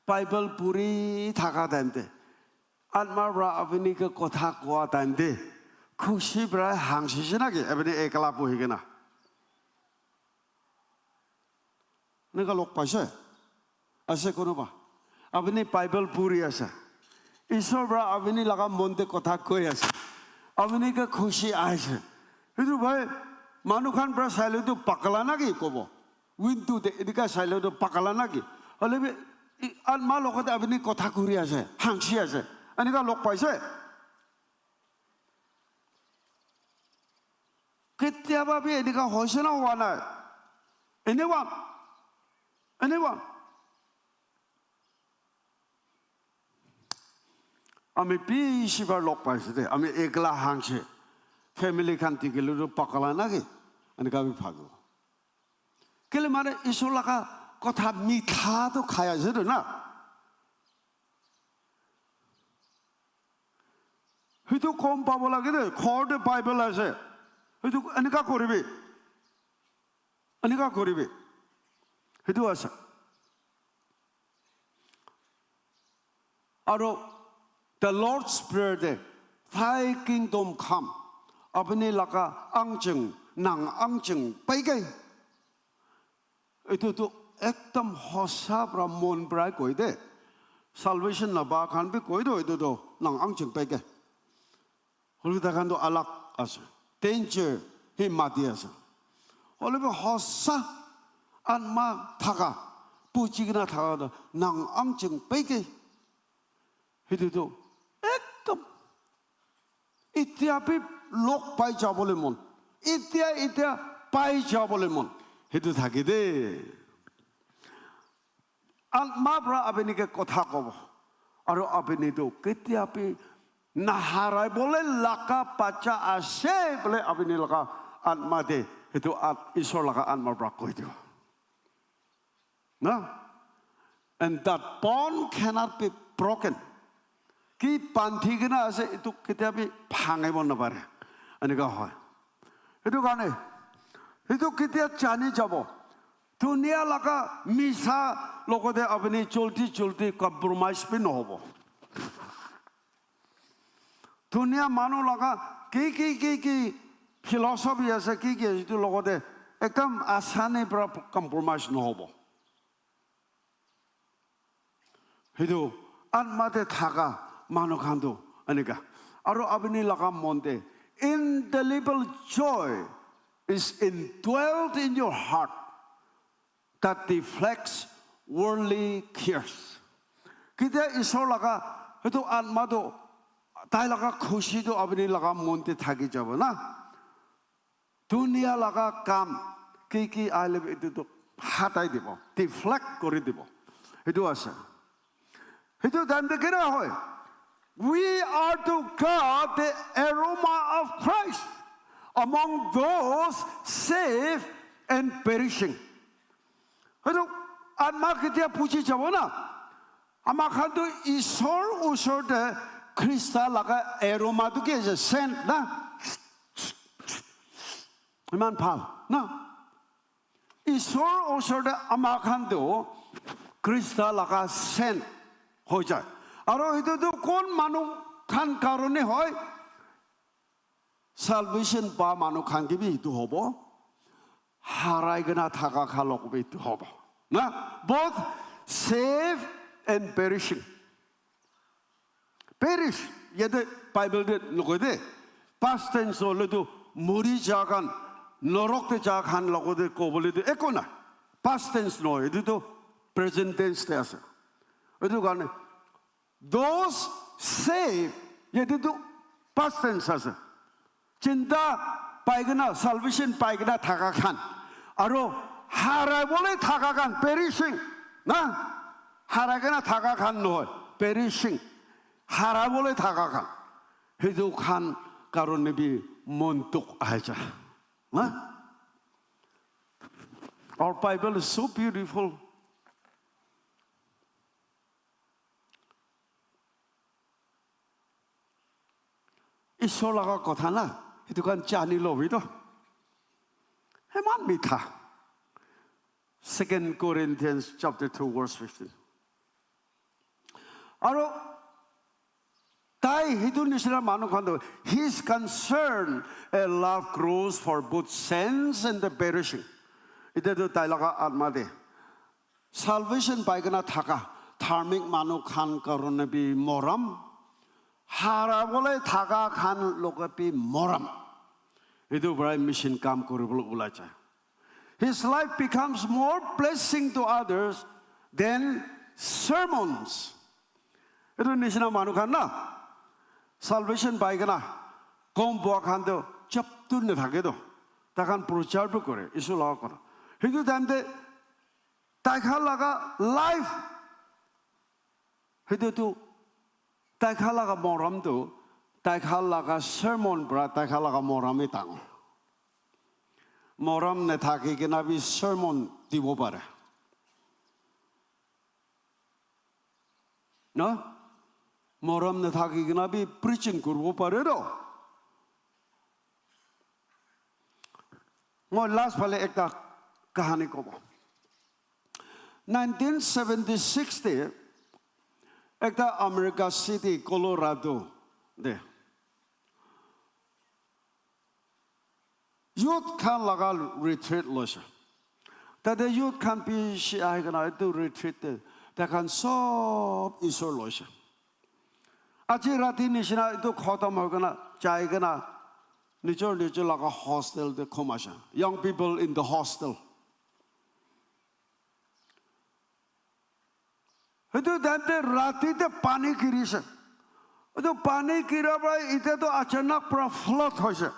Bible puri thaka time te Atma pra apni ke kotha koa time te khushi pra hangsi se naki apni ekla bohi kena? Eneka log paise? Ase konoba? Apni Bible puri ase. Isor pra apni laga mon te kotha koi ase. Apni ke khushi aise. Etu bhai, manu khan pra saile tu pakala naki kobo. Window te enika saile tu pakala naki. Hoile bi i- Atma logote apni kotha kuri ase, hangsi ase. Eneka log paise? Ketiaba bi enika hoise na howa nai? Anyone? Anyone? Ami bishi bar log paise de. Ami ekla hangse. Family khan tikile tu pakala naki? Enika bi bhabibo. Kile mane Isor laga kotha mitha tu khai ase tu na. Hitu kom pabo lage de, ghor te Bible ase. Hitu enika koribi. Enika koribi. Hitu ase. Aro the Lord's Prayer te, "Thy kingdom come." Apni laga angching, nang angching paike. Etu tu ekdam hosa pra mon pra koi de. Salvation naba khan bi koi do, etu tu nang angching paike. Hoile takhan tu alag ase. Danger hi mati ase. Hoile bi hosa atma thaka, puji kena thaka tu nang angching paike. Hitu tu ekdam Itya bi log pai jabole mon. Itya, itya pai jabole mon. Hitu thaki de. Atma pra apni ke kotha kobo. Aro apni tu ketia bi naharai bole laka bacha ase bole apni laga atma de. Hitu at-, Isor laga atma pra koi dibo. Na? And that bond cannot be broken. Ki bandhi kena ase, etu ketia bi bhangibo napare. Enika hoy. Etu karne, etu ketia jani jabo. Dunia laga misa logote apni joldi joldi compromise bi nohobo. Dunia manu laga ki, ki, ki, ki philosophy ase, ki, ki ase, etu logote ekdam asani pra compromise nohobo. Hitu atma te thaka manu khan tu enika. Aro apni laga mon te indelible joy is indwelt in your heart that deflects worldly cares. Ketia Isor laga hitu atma tu, tai laga khushi tu apni laga mon te thaki jabo na. Dunia laga kam ki ki ahile bi etu tu hatai dibo, deflect kori dibo. Etu ase. Etu time te kena hoy? We are to God the aroma of Christ among those saved and perishing. Etu atma ketia puji jabo na? Ama khan tu Isor usor te Krista laga aroma tu ki ase? Scent na? Iman bhal na? Isor osor te ama khan tu Krista laga scent hoi jai. Aro etu tu kon manu khan karone hoi? Salvation pa manu khan ke bi etu hobo. Harai kena thaka khan lok bi etu hobo. Na? Both save and perishing. Perish. Yate Bible te nokoi de. Past tense hole tu mori ja khan, norok te ja khan logo te kobole tu eko na. Past tense no, etu tu present tense te ase. Etu karne, those saved, yate tu past tense ase. Chinta pai kena, salvation pai kena thaka khan. Aro harai bole thaka khan, perishing. Na? Harai kena thaka khan nohoi, perishing. Harai bole thaka khan. Hitu khan karone bi mon dukh ahi ja. Na? Our Bible is so beautiful. Isor laga kotha na, etu khan jani lobi to. Eman mitha. Second Corinthians chapter two verse fifteen. Aro tai hitu nisina manu khan to, his concern a love grows for both saints and the perishing. Ite to tai laga atma de. Salvation pai kena thaka, dharmik manu khan karone bi moram, hara bole thaka khan loke bi moram. Etu para mission kam kori bole ulai jai. His life becomes more blessing to others than sermons. Etu nisina manu khan na, salvation pai kena, kom bua khan to chap tu ne thake to, ta khan prochar bi kore, Isu laga kora. Hitu time te tai khan laga life, hitu tu tai khan laga moram tu, tai khan laga sermon para tai khan laga moram e dangor. Moram ne thaki kena bi sermon dibo pare. No? Moram ne thaki kena bi preaching kuribo pare to. Moi last phale ekta kahani kobo. Nineteen seventy-six te ekta America City, Colorado de youth khan laga retreat loise. Tate youth khan bishi ahi kena etu retreat te tai khan sob Isor loise. Aji rati nisina etu khotom hoi kena jai kena nijor nijor laga hostel te khum ase. Young people in the hostel. Etu time te rati te pani giri ase. Etu pani gira para ite to achanak para flood hoise.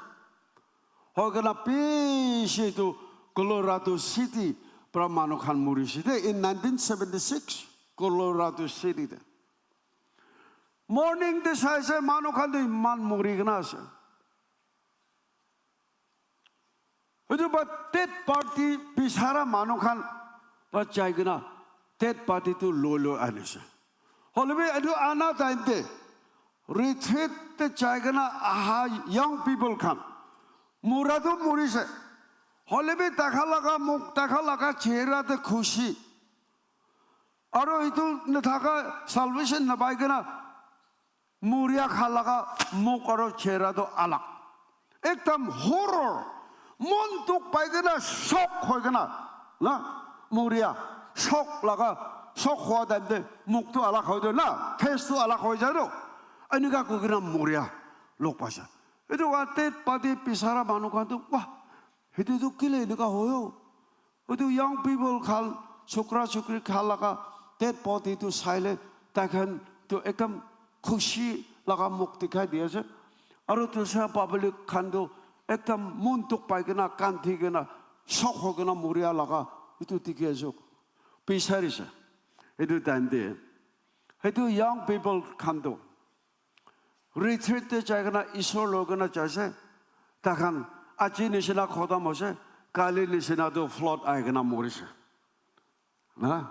Hoi kena bishi etu Colorado City para manu khan muri se de in nineteen seventy-six Colorado City te. Morning te sai se manu khan to iman muri kena ase. Etu ba dead body bisara manu khan ba jai kena dead body tu loi loi anise. Hoile bi etu ana time te retreat te jai kena aha young people khan mura tu murise. Hoile bi takha laga muk, takha laga chehra te khushi. Aro etu nathaka salvation napai kena muria khan laga muk aro chehra tu alag. Ekdam horror. Mon dukh pai kena shock hoi kena na muria shock laga shock hua time te muk tu alag hoi jai na face tu alag hoi jai to. Enika koi kena muria log paisa. Etu wa dead body bisara manu khan tu wah, etu tu kile enika hoyo? Etu young people khan, chokra chokri khan laga dead body tu saile, tai khan tu ekdam khushi laga muk dikhai di ase. Aru dusra public khan tu ekdam mon dukh pai kena, kandi kena, shock hoi kena muria laga etu dikhi ase. Bisarise. Etu time te, etu young people khan tu retreat te jai kena Isor loi kena jai ase. Tai khan aji nishina khotom hoise, kali nishina tu flood ahi kena morise. Na?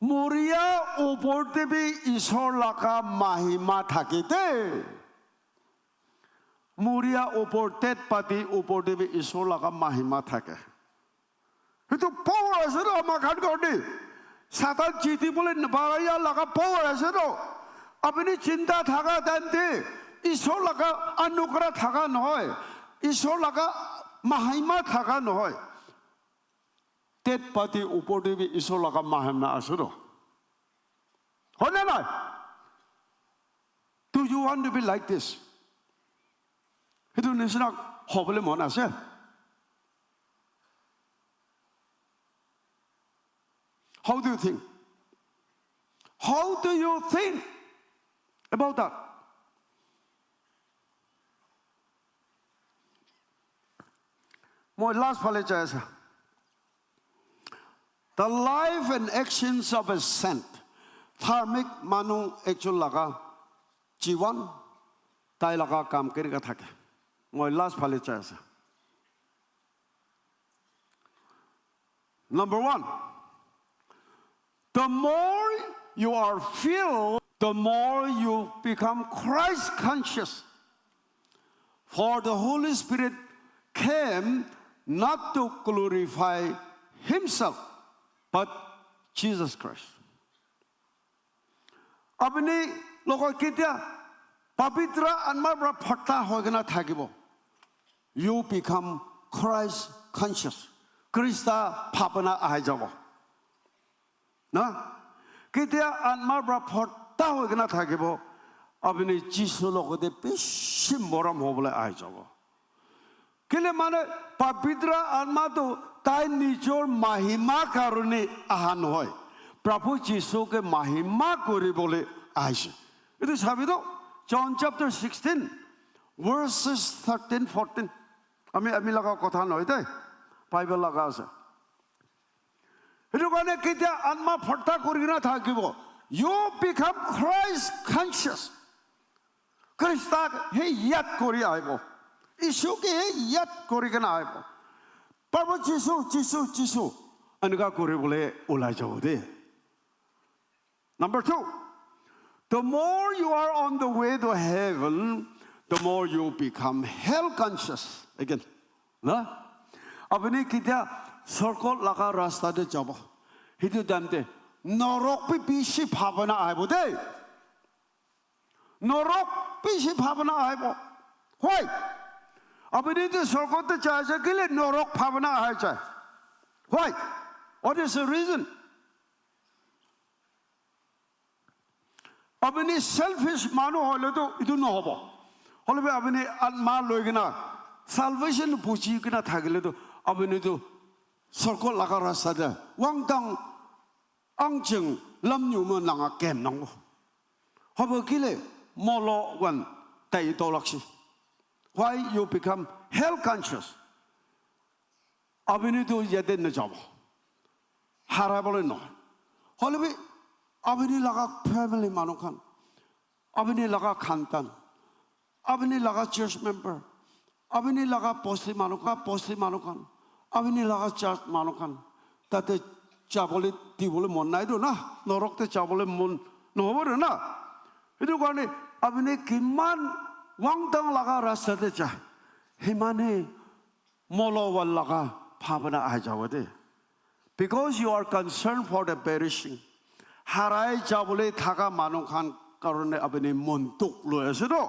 Moria upor te bi Isor laga mahima thake de. Moria upor, dead body upor te bi Isor laga mahima thake. Itu power ase no ama khan karne. Satan jiti bole naparia laga power ase no. Apni chinta thaka time te Isor laga anugrah thaka nohoi. Isor laga mahima thaka nohoi. Dead body upor te bi Isor laga mahima ase no. Hoi na nai? Do you want to be like this? Itu nisina hobole mon ase? How do you think? How do you think about that? Moi last phale jai ase. The life and actions of a saint. Dharmik manu ekjon laga jiwan, tai laga kam kenika thake. Moi last phale jai ase. Number one, the more you are filled, the more you become Christ conscious. For the Holy Spirit came not to glorify himself, but Jesus Christ. Apni logot ketia pavitra atma para bhorta hoi kena thakibo, you become Christ conscious. Krista bhabana ahi jabo. Na? Ketia atma para bhorta hoi kena thakibo, apni Jisu logote bishi morom hobole ahi jabo. Kile mane pavitra atma tu tai nijor mahima karone aha nohoi. Prabhu Jisu ke mahima koribole ahise. Itu sabi to, John chapter sixteen, verses thirteen, fourteen. Ami, ami laga kotha nohoi de, Bible laga ase. Itu karone ketia atma bhorta kori kena thakibo, you become Christ conscious. Krista he yad kori ahibo. Isu ke he yad kori kena ahibo. Prabhu Jisu, Jisu, Jisu. Eneka kori bole ulai jabo de. Number two, the more you are on the way to heaven, the more you become hell conscious. Again, na? Apni ketia sorgo laga rasta te jabo, hitu time te norok bi bishi bhabana ahibo de. Norok bishi bhabana ahibo. Why? Apni tu sorgo te jai ase, kile norok bhabana ahi jai? Why? What is the reason? Apni selfish manu hoile tu itu nohobo. Hoile bi apni atma loi kena, salvation buji kena thakile tu apni tu sorgo laga rasta te wangtang angjing lam nyu mo nanga kem nangbo. Hobo kile molo wan tai to laksi. Why you become hell conscious? Apni tu yate na jabo. Harai bole no. Hoile bi apni laga family manu khan, apni laga khandan, apni laga church member, apni laga bosti manu khan, bosti manu khan, apni laga church manu khan, tate jabole dibole mon nai do na, norok te jabole mon nohobo do na. Itu karone apni kiman wangtang laga rasta te jai, himane molo wal laga bhabana ahi jabo de. Because you are concerned for the perishing. Harai jabole thaka manu khan karone apni mon dukh loi ase to.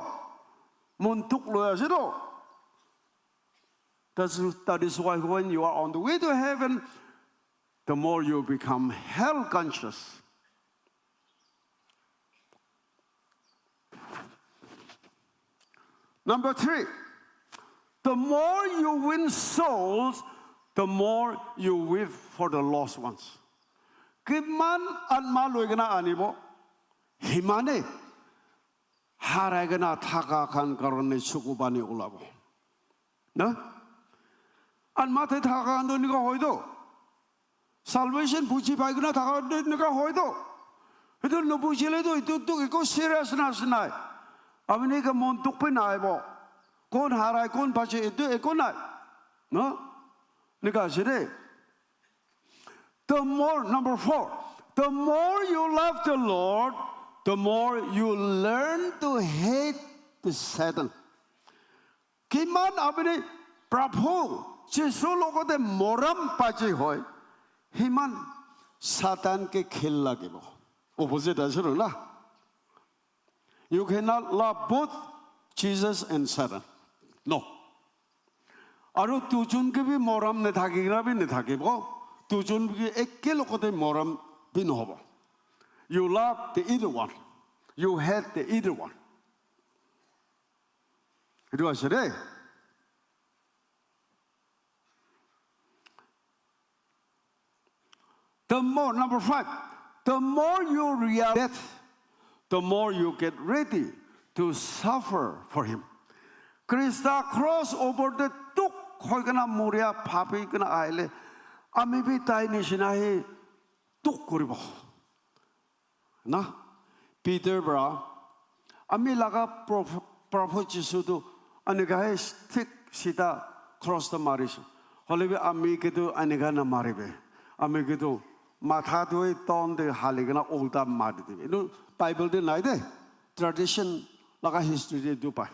Mon dukh loi ase to. That's, that is why when you are on the way to heaven, the more you become hell conscious. Number three, the more you win souls, the more you weep for the lost ones. Kiman atma loi kena anibo, himane harai kena thaka khan karone chuku pani ulabo. Na? Atma te thaka khan to enika hoi to. Salvation buji pai kena thaka khan to enika hoi to. Itu nubujile to itu to eko serious na ase nai. Apni ke mon dukh bhi na aibo. Kon harai, kon bache, itu eko nai. No? Enika ase de. The more, number four, The more you love the Lord, the more you learn to hate the Satan. Kiman apuni Prabhu Jisu logote moram paji hoy, himan Satan ke khel lagibo. Opposite ase na? You cannot love both Jesus and Satan. No. Aru dujon ke bi moram nathaki kena bi nathakibo. Dujon ke ekelogote moram bi nohobo. You love the either one. You hate the either one. Etu ase de. The more, number five, the more you realize death, the more you get ready to suffer for him. Krista cross opor te dukh hoi kena moria phapi kena ahile, ami bi tai nishina hi dukh koribo. Na? Peter para, ami laga Prabhu, Prabhu Jisu tu anika he thik sita cross ta marise. Hoile bi ami ke tu anika na maribe. Ami ke tu matha tu he ton te hali kena ulta mari dibe. Etu Bible te nai de. Tradition laga history te etu pai.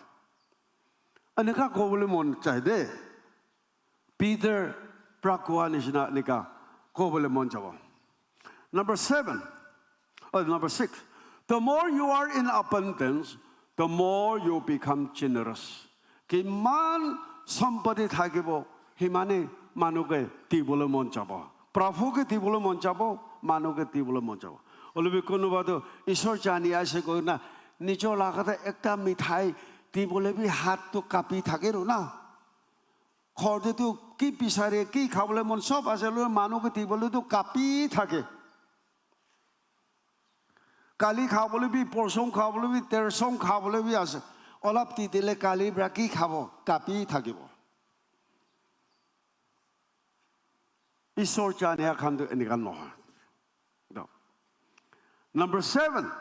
Anika kobole mon chai de. Peter para koa nishina enika kobole mon jabo. Number seven, or number six, the more you are in abundance, the more you become generous. Kiman sampati thakibo, himane manu ke dibole mon jabo. Prabhu ke dibole mon jabo, manu ke dibole mon jabo. Hoile bi kunuba tu Isor jani ase koi na, nijo laga te ekta mithai dibole bi hat tu kapi thake ro na. Ghor te tu ki bisare, ki khabole mon sob ase, hoilebi manu ke dibole tu kapi thake. Kali khabole bi, porsong khabole bi, tersong khabole bi ase. Olap di dile kali para ki khabo, kapi thakibo. Isor jania khan tu enika nohoi. No. Number seven,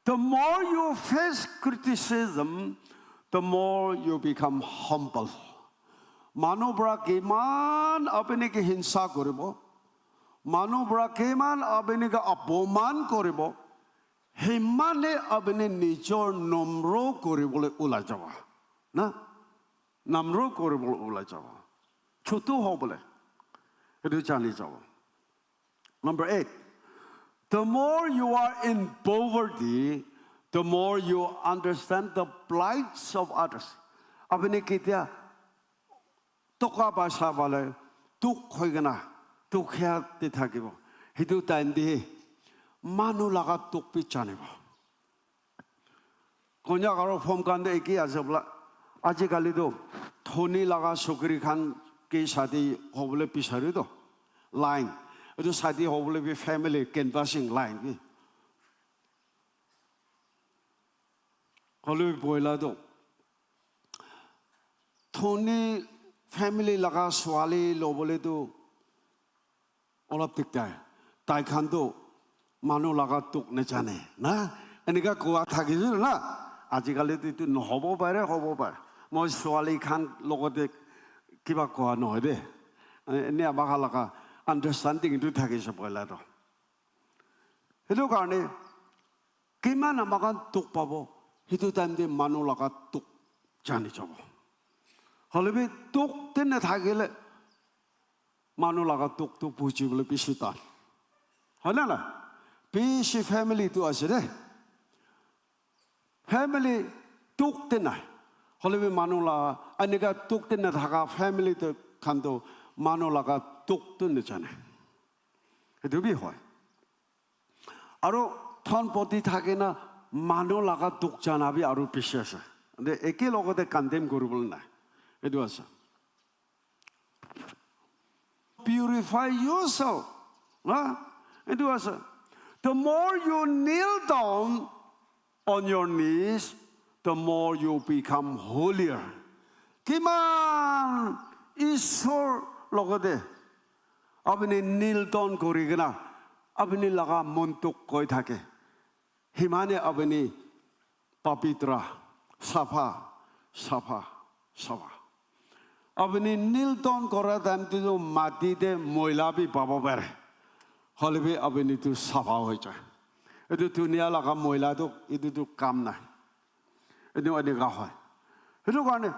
the more you face criticism, the more you become humble. Manu para kiman apni ke hinsa koribo, manu para kiman apni ke apoman koribo, himane apni nijor nomro koribole ulai jabo. Na? Nomro koribole ulai jabo. Chutu hobole. Etu jani jabo. Number eight, the more you are in poverty, the more you understand the plights of others. Apni ketia toka paisa pale dukh hoi kena dukhiya te thakibo. Hitu time te manu laga dukh bi janibo. Konyak aro phom khan de eki ase bola. Ajikali tu dhoni laga sukri khan ke shadi hobole bisari to line. Etu shadi hobole bi family canvassing line bi. Hoile bi boila tu dhoni family laga swali lobole tu olop dikdar. Tai khan tu manu laga dukh najane na. Enika koa thakise na. Ajikali tu etu nohobo pare, hobo pare. Moi swali khan logote kiba koa nohoi de. Ene ama khan laga understanding etu thakise poila to. Etu karne kiman ama khan dukh pabo, hitu time te manu laga dukh jani jabo. Hoile bi dukh te nathakile manu laga dukh tu bujibole bishi tan. Hoi na na? Bishi family tu ase de. Family dukh te nai. Hoile bi manu laga, enika dukh te nathaka family tu khan tu manu laga dukh tu najane. Etu bi hoi. Aru dhon poti thake na manu laga dukh jana bi aru bishi ase. De eke logote condemn koribole nai. Etu ase. Purify yourself. Ha? Etu ase. The more you kneel down on your knees, the more you become holier. Kiman Isor logote apni kneel down kori kena apni laga mon tu koi thake, himane apni papitra, sapha, sapha, sapha. Apni kneel down kora time te tu mati te moila bi pabo pare. Hoilebi apuni tu sapha hoi jai. Etu dunia laga moila tu, etu tu kam nai. Etu eneka hoi. Hetu karne,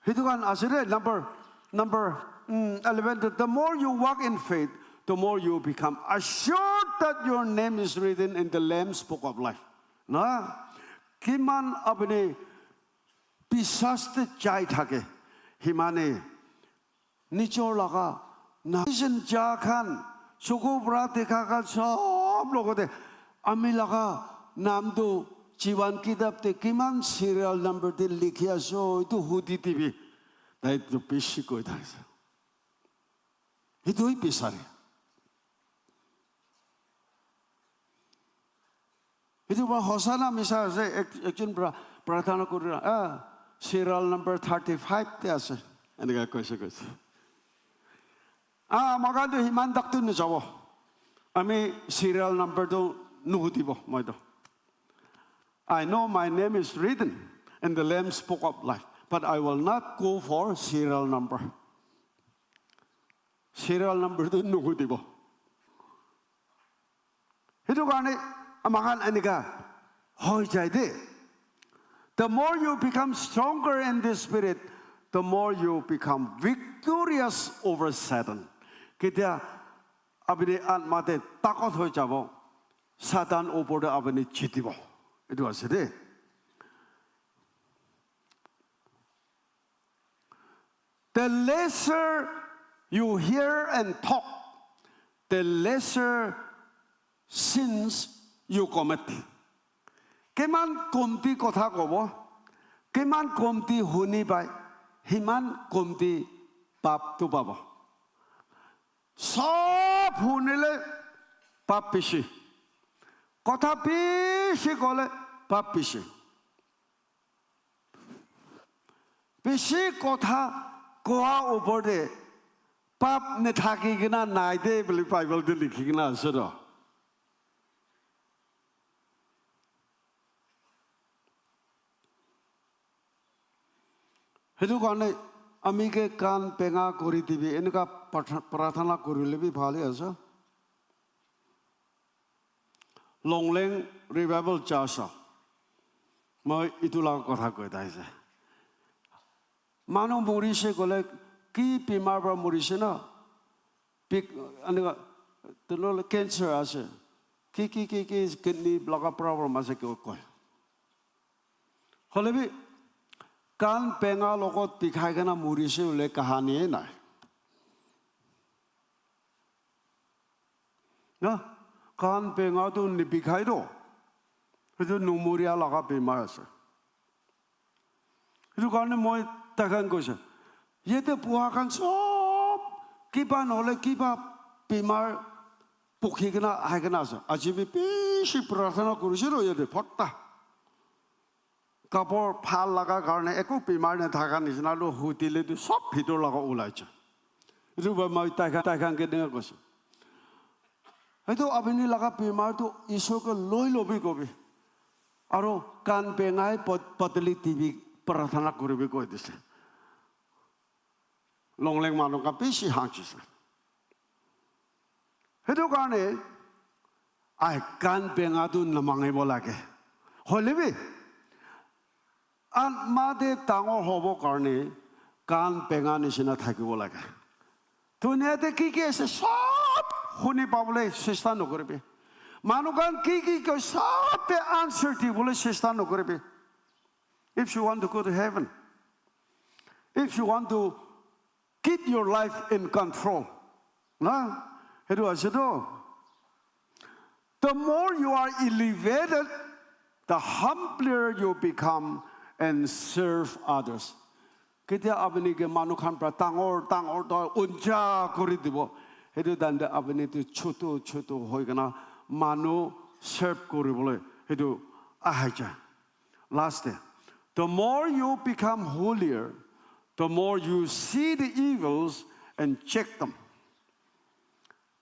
hetu karne ase de, number, number, mm, eleven, the, the more you walk in faith, the more you become assured that your name is written in the Lamb's book of life. Na? Kiman apuni biswas te jai thake, himane nijor laga na vision ja khan, chuku para dekha khan sob logote ami laga naam tu jiwan kitab te kiman serial number te likhi ase, etu hudi dibi. Tai tu bishi koi thakise. Etu hi bisare. Etu ba hosa na misa ase, ek-, ekjon pra-, prarthana kuri, ah, serial number thirty-five te ase. Eneka koise, koise. Ah, moikhan tu himan tak tu najabo. Ami serial number tu nuhudibo, moi tu. I know my name is written in the Lamb's book of life, but I will not go for serial number. Serial number tu nuhudibo. Hetu karne amakhan enika hoi jai de. The more you become stronger in the spirit, the more you become victorious over Satan. Ketia apuni atma te takot hoi jabo, Satan opor te apuni jitibo. Etu ase de. The lesser you hear and talk, the lesser sins you commit. Kiman komti kotha kobo, kiman komti huni pai, himan komti pap tu pabo. Sob hunile pap bishi. Kotha bishi kole pap bishi. Bishi kotha koa upor te pap nathaki kena nai de bole Bible te likhi kena ase to. Hetu karne ami ke kan penga kuri dibi, enika prartha-, prarthana kurile bi bhal ase. Longleng Revival Church a. Moi itu laga kotha koi thakise. Manu morise kole ki bimar para morise na? Big, eneka, tenole cancer ase. Ki, ki, ki, ki, kidney laga problem ase ki koi. Hoilebi, kan penga logot bikhai kena morise bole kahani nai. Na, kan penga tu nibikhai do. Etu numoria laga bimar ase. Etu karne moi taikhan koise, yate buha khan sob kiba nohole kiba bimar pukhi kena ahi kena ase. Aji bi bishi prarthana kurise to yate bhorta. Kapor bhal laga karne eku bimar nathaka nishina lo hudile tu sob bhitor laga ulai jai. Etu para moi taikhan, taikhan ke eneka koise. Etu apuni laga bimar tu Isor ke loi lobi kobi. Aro kan pengai pot-, potoli dibi prarthana kuribi koi dise. Longleng manu khan bishi hanchise. Hetu karne, ai kan penga tu namangibo lage. Hoilebi, atma te dangor hobo karne, kan penga nishina thakibo lage. Dunia te ki ki ase, sob huni pabole chesta nokoribi. Manu khan ki ki koi, sob te answer dibole chesta nokoribi. If you want to go to heaven, if you want to keep your life in control, na? Hetu ase to. The more you are elevated, the humblier you become and serve others. Ketia apuni ke manu khan pra dangor, dangor, dangor uncha kuri dibo. Hetu time te apuni tu chutu, chutu hoi kena manu serve kuribole hetu ahai jai. Last te, the more you become holier, the more you see the evils and check them.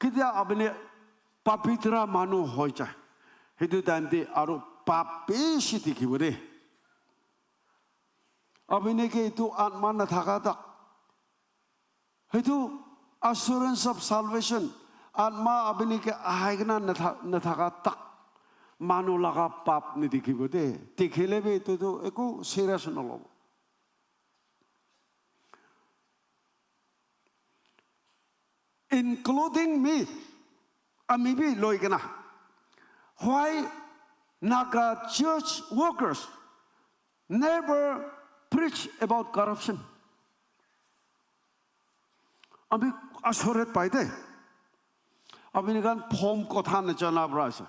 Ketia apuni pabitra manu hoi jai, hetu time te aru pap bishi dikhibo de. Apuni ke etu atma nathaka tak, hetu assurance of salvation, Atma apni ke ahai kena natha-, nathaka tak manu laga pap nidikhibo de. Dikhile bi etu tu eku serious nolobo. Including me, ami bi loi kena. Why Naga church workers never preach about corruption? Ami asoret pai de. Apni khan phom kotha najana pra ase.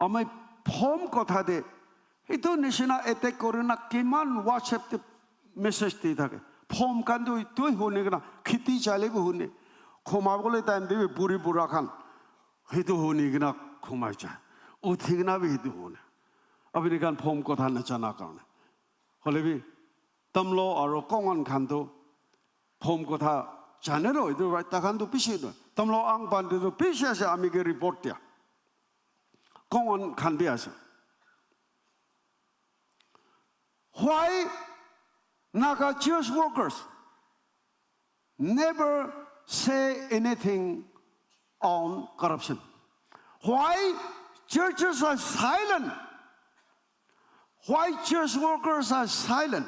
Ami phom kotha de, etu nishina attack kori na kiman WhatsApp te message di thake. Phom khan tu etu huni kena, khiti chale bi huni. Khoma bole time de bi buri bura khan. Hitu huni kena khomai cha. Uthi kena bi hitu huni. Apni khan phom kotha najana karne. Hole bi, Tamlo aro Kongan khan tu phom kotha jane ro, etu right, ta khan tu bishi tu. Tamlo ang pan tu bishi ase, ami ke report dia. Kongan khan bi ase. Why Naga church workers never say anything on corruption? Why churches are silent? Why church workers are silent?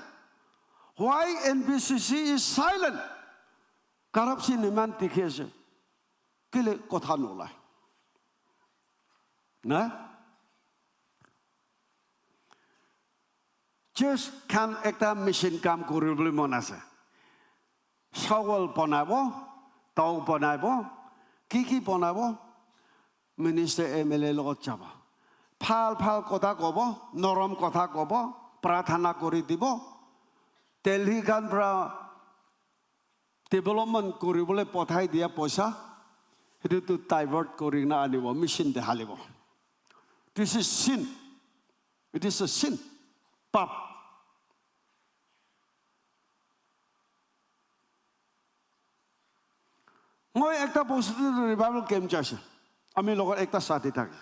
Why N B C C is silent? Corruption iman dikhi ase. Kile kotha nolai? Na? Church khan ekta mission kam kuribole mon ase. Shovel banabo, tau banabo, ki ki banabo, minister M L A logot jabo. Phal phal kotha kobo, norom kotha kobo, prarthana kori dibo. Delhi khan pra development koribole pothai dia poisa, etu tu divert kori na anibo, mission de halibo. This is sin. It is a sin. Pap. Moi ekta bosti te revival camp jaise. Ami logot ekta sathi thake.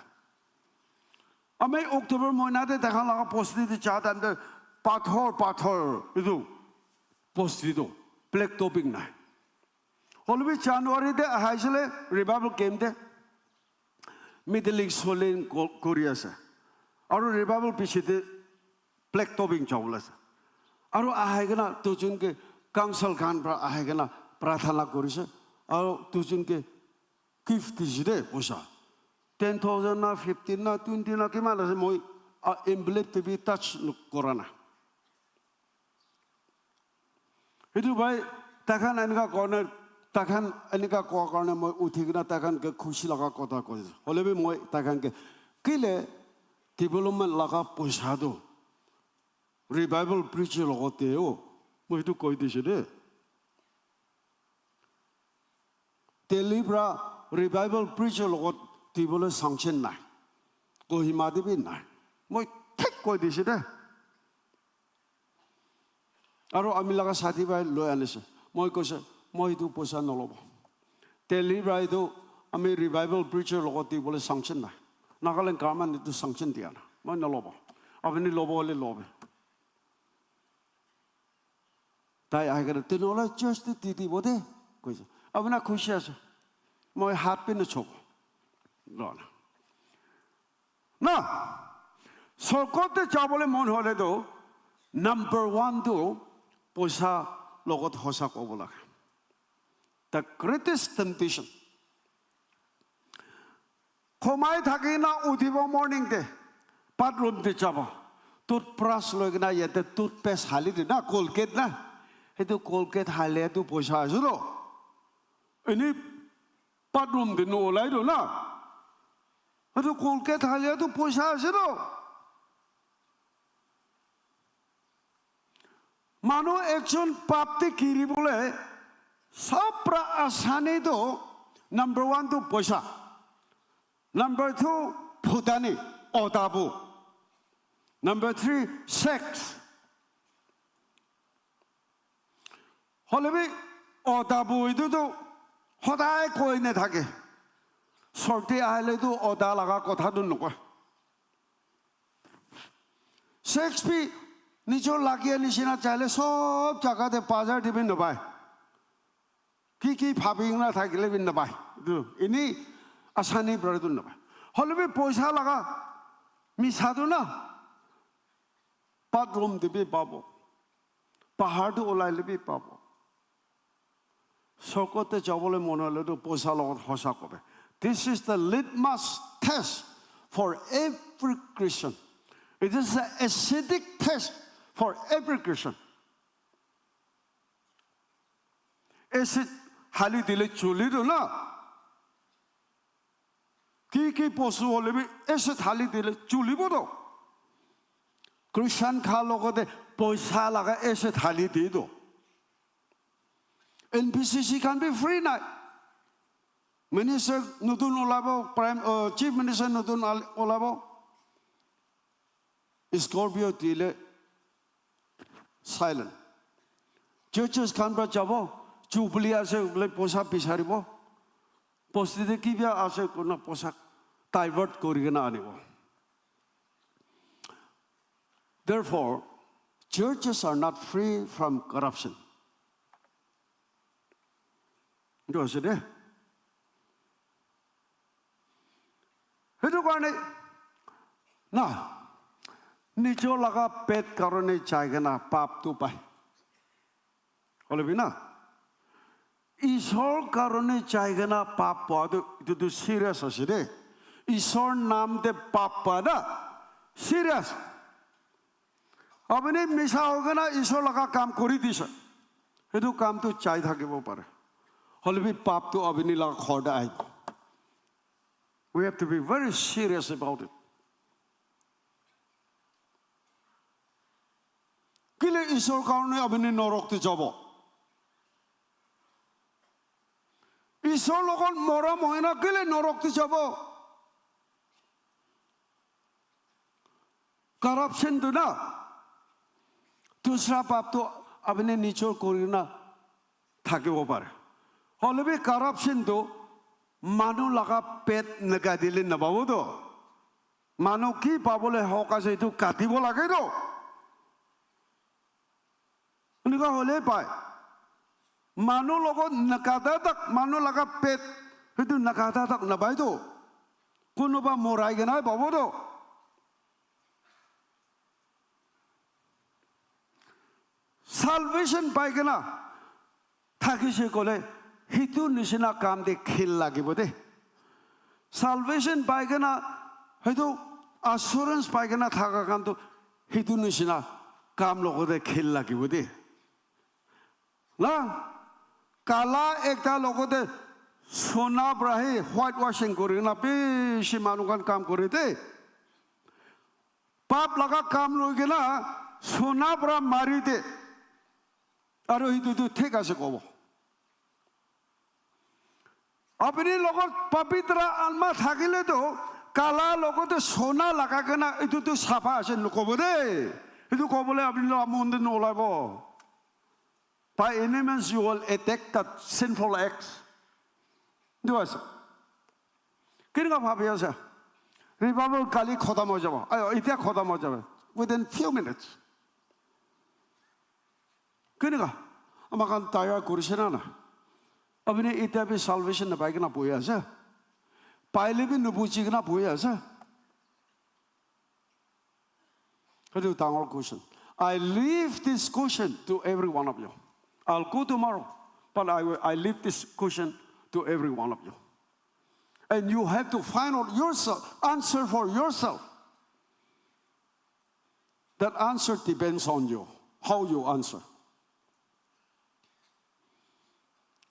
Ami October moina te takhan laga bosti te ja time te pathor, pathor, etu bosti tu black topping nai. Holebi January te ahaisile revival camp te Middle East Solin ko-, kori ase. Aru revival piche te black topping jabole ase. Aru ahai kena duijon ke council khan pra ahai kena prarthana korise. Aru duijon ke gift dise de poisa. Ten thousand na, fifteen na, twenty na, kiman ase moi, ah, envelope te bi touch nu-, kora na. Etu bhai, takhan enika koine, takhan enika koa karne moi uthi kena takhan ke khushi laga kotha koise. Hoile bi moi takhan ke kile development laga poisa tu revival preacher logot te o, moi etu koi dise de. Delhi pra revival preacher logot dibole sanction nai. Kohima te bi nai. Moi thik koi dise de. Aru ami laga sathi bhai loi anise. Moi koise, "Moi etu poisa nolobo." Delhi pra etu ami revival preacher logot dibole sanction nai. Nagaland government etu sanction dia nai. Moi nolobo. Apni lobo hole lobe. Tai ahi kena, "Tenehole church te di dibo de," koise. Apni khushi ase. Moi hat bi nochobo. Lo na. Na, sorgot te jabole mon hole to, number one to, poisa logot hosa kobo lage. The greatest temptation. Khomai thaki na uthibo morning te, bathroom te jabo. Toothbrush loi kena yate toothpaste hali di na, Colgate na. Etu Colgate hali etu poisa ase to. Eni bathroom te no olai to na. Etu Colgate hali etu poisa ase to. Manu ekjon pap te giribole sob pra asani to number one to poisa. Number two, phutani, odabu. Number three, sex. Holebi odabu etu to hodai koi na thake. Sorti ahile to oda laga kotha to nokoi. Sex bi nijor lagia nishina chaile sob jaga te bazar te bi napai. Ki ki bhabi na thakile bi napai. Etu eni Asani para tu napai. Hoile bi poisa laga misa tu na, bathroom te bi pabo, bahar tu olai le bi pabo. Sorgot te jabole mon hoile tu poisa logot hosa kobe. This is the litmus test for every Christian. It is the acidic test for every Christian. Acid hali dile chuli tu na. Ki ki posu hole bi acid hali dile chulibo to. Christian kha logote poisa laga acid hali di to. N B C C khan bi free nai. Minister nutun olabo, prime, uh, chief minister nutun al- olabo. Scorpio dile silent. Churches khan para jabo, jubilee ase bole poisa bisaribo. Bosti te ki bia ase koina poisa divert kori kena anibo. Therefore, churches are not free from corruption. Etu ase de. সেইটো কাৰণে না, নিজৰ লগা পেট কাৰণে যায় কেনে পাপটো পায়। হ'লে বি না, ঈশ্বৰৰ কাৰণে যায় কেনে পাপ পোৱাটো, এইটোতো চিৰিয়াছ আছে দেই। ঈশ্বৰৰ নামতে পাপ পোৱা না, চিৰিয়াছ। আপুনি মিছা হৈ কেনে ঈশ্বৰৰ লগা কাম কৰি দিছে, সেইটো কামটো চাই থাকিব পাৰে, হ'লে বি পাপটো আপুনি লগা ঘৰতে আহিব। We have to be very serious about it. কেলে ঈশ্বৰৰ কাৰণে আপুনি নৰকতে যাব? ঈশ্বৰৰ লগত মৰম হয় না, কেলে নৰকতে যাব? কাৰাপশ্যনটো না, দুচৰা পাপটো আপুনি নিজৰ কৰি না থাকিব পাৰে। হ'লে বি কাৰাপশ্যনটো মানুহ লগা পেট নাকাটিলে নাপাবতো। মানুহ কি পাবলৈ হক আছে, এইটো কাটিব লাগেতো। এনেকুৱা হ'লেই পায়। মানুহ লগত নাকাটা তাক, মানুহ লগা পেট সেইটো নাকাটা তাক নাপায়তো। কোনোবা মৰাই কেনে পাবতো। চালভেশ্যন পাই কেনে থাকিছে ক'লে সেইটো নিচিনা কাম দে খেল লাগিব দেই। চালভেশ্যন পাই কেনে সেইটো এচুৰেঞ্চ পাই কেনে থকা কামটো সেইটো নিচিনা কাম লগতে খেল লাগিব দেই। না, কালা একটা লগতে সোনা পৰা সেই হোৱাইট ৱাশ্বিং কৰি না বেছি মানুহ কাম কৰে দেই। পাপ লগা কাম লৈ কেনে সোনা পৰা মাৰি দে। আৰু সেইটোতো ঠিক আছে ক'ব। আপুনি লগত পবিত্ৰ আত্মা থাকিলেতো কালা লগতে সোনা লগা কেনে এইটোতো চাফা আছে নক'ব দেই। সেইটো ক'বলৈ আপুনি মন দি নোলাব। By any means you will attack that sinful acts. এইটো আছে। কেনেকুৱা ভাবি আছে? ৰিভাইভেল কালি খতম হৈ যাব, আ, এতিয়া খতম হৈ যাব, within few minutes। কেনেকুৱা? আমাৰ কাৰণে তৈয়াৰ কৰিছে না নাই? আপুনি এতিয়া বি চালভেশ্যন নাপাই কিনে বহি আছে, পাইলে বি নুবুজি কিনে বহি আছে। সেইটো ডাঙৰ কুৱেশ্যন। I leave this question to every one of you. I'll go tomorrow, but I, will, I leave this question to every one of you. And you have to find out yourself, answer for yourself. That answer depends on you, how you answer.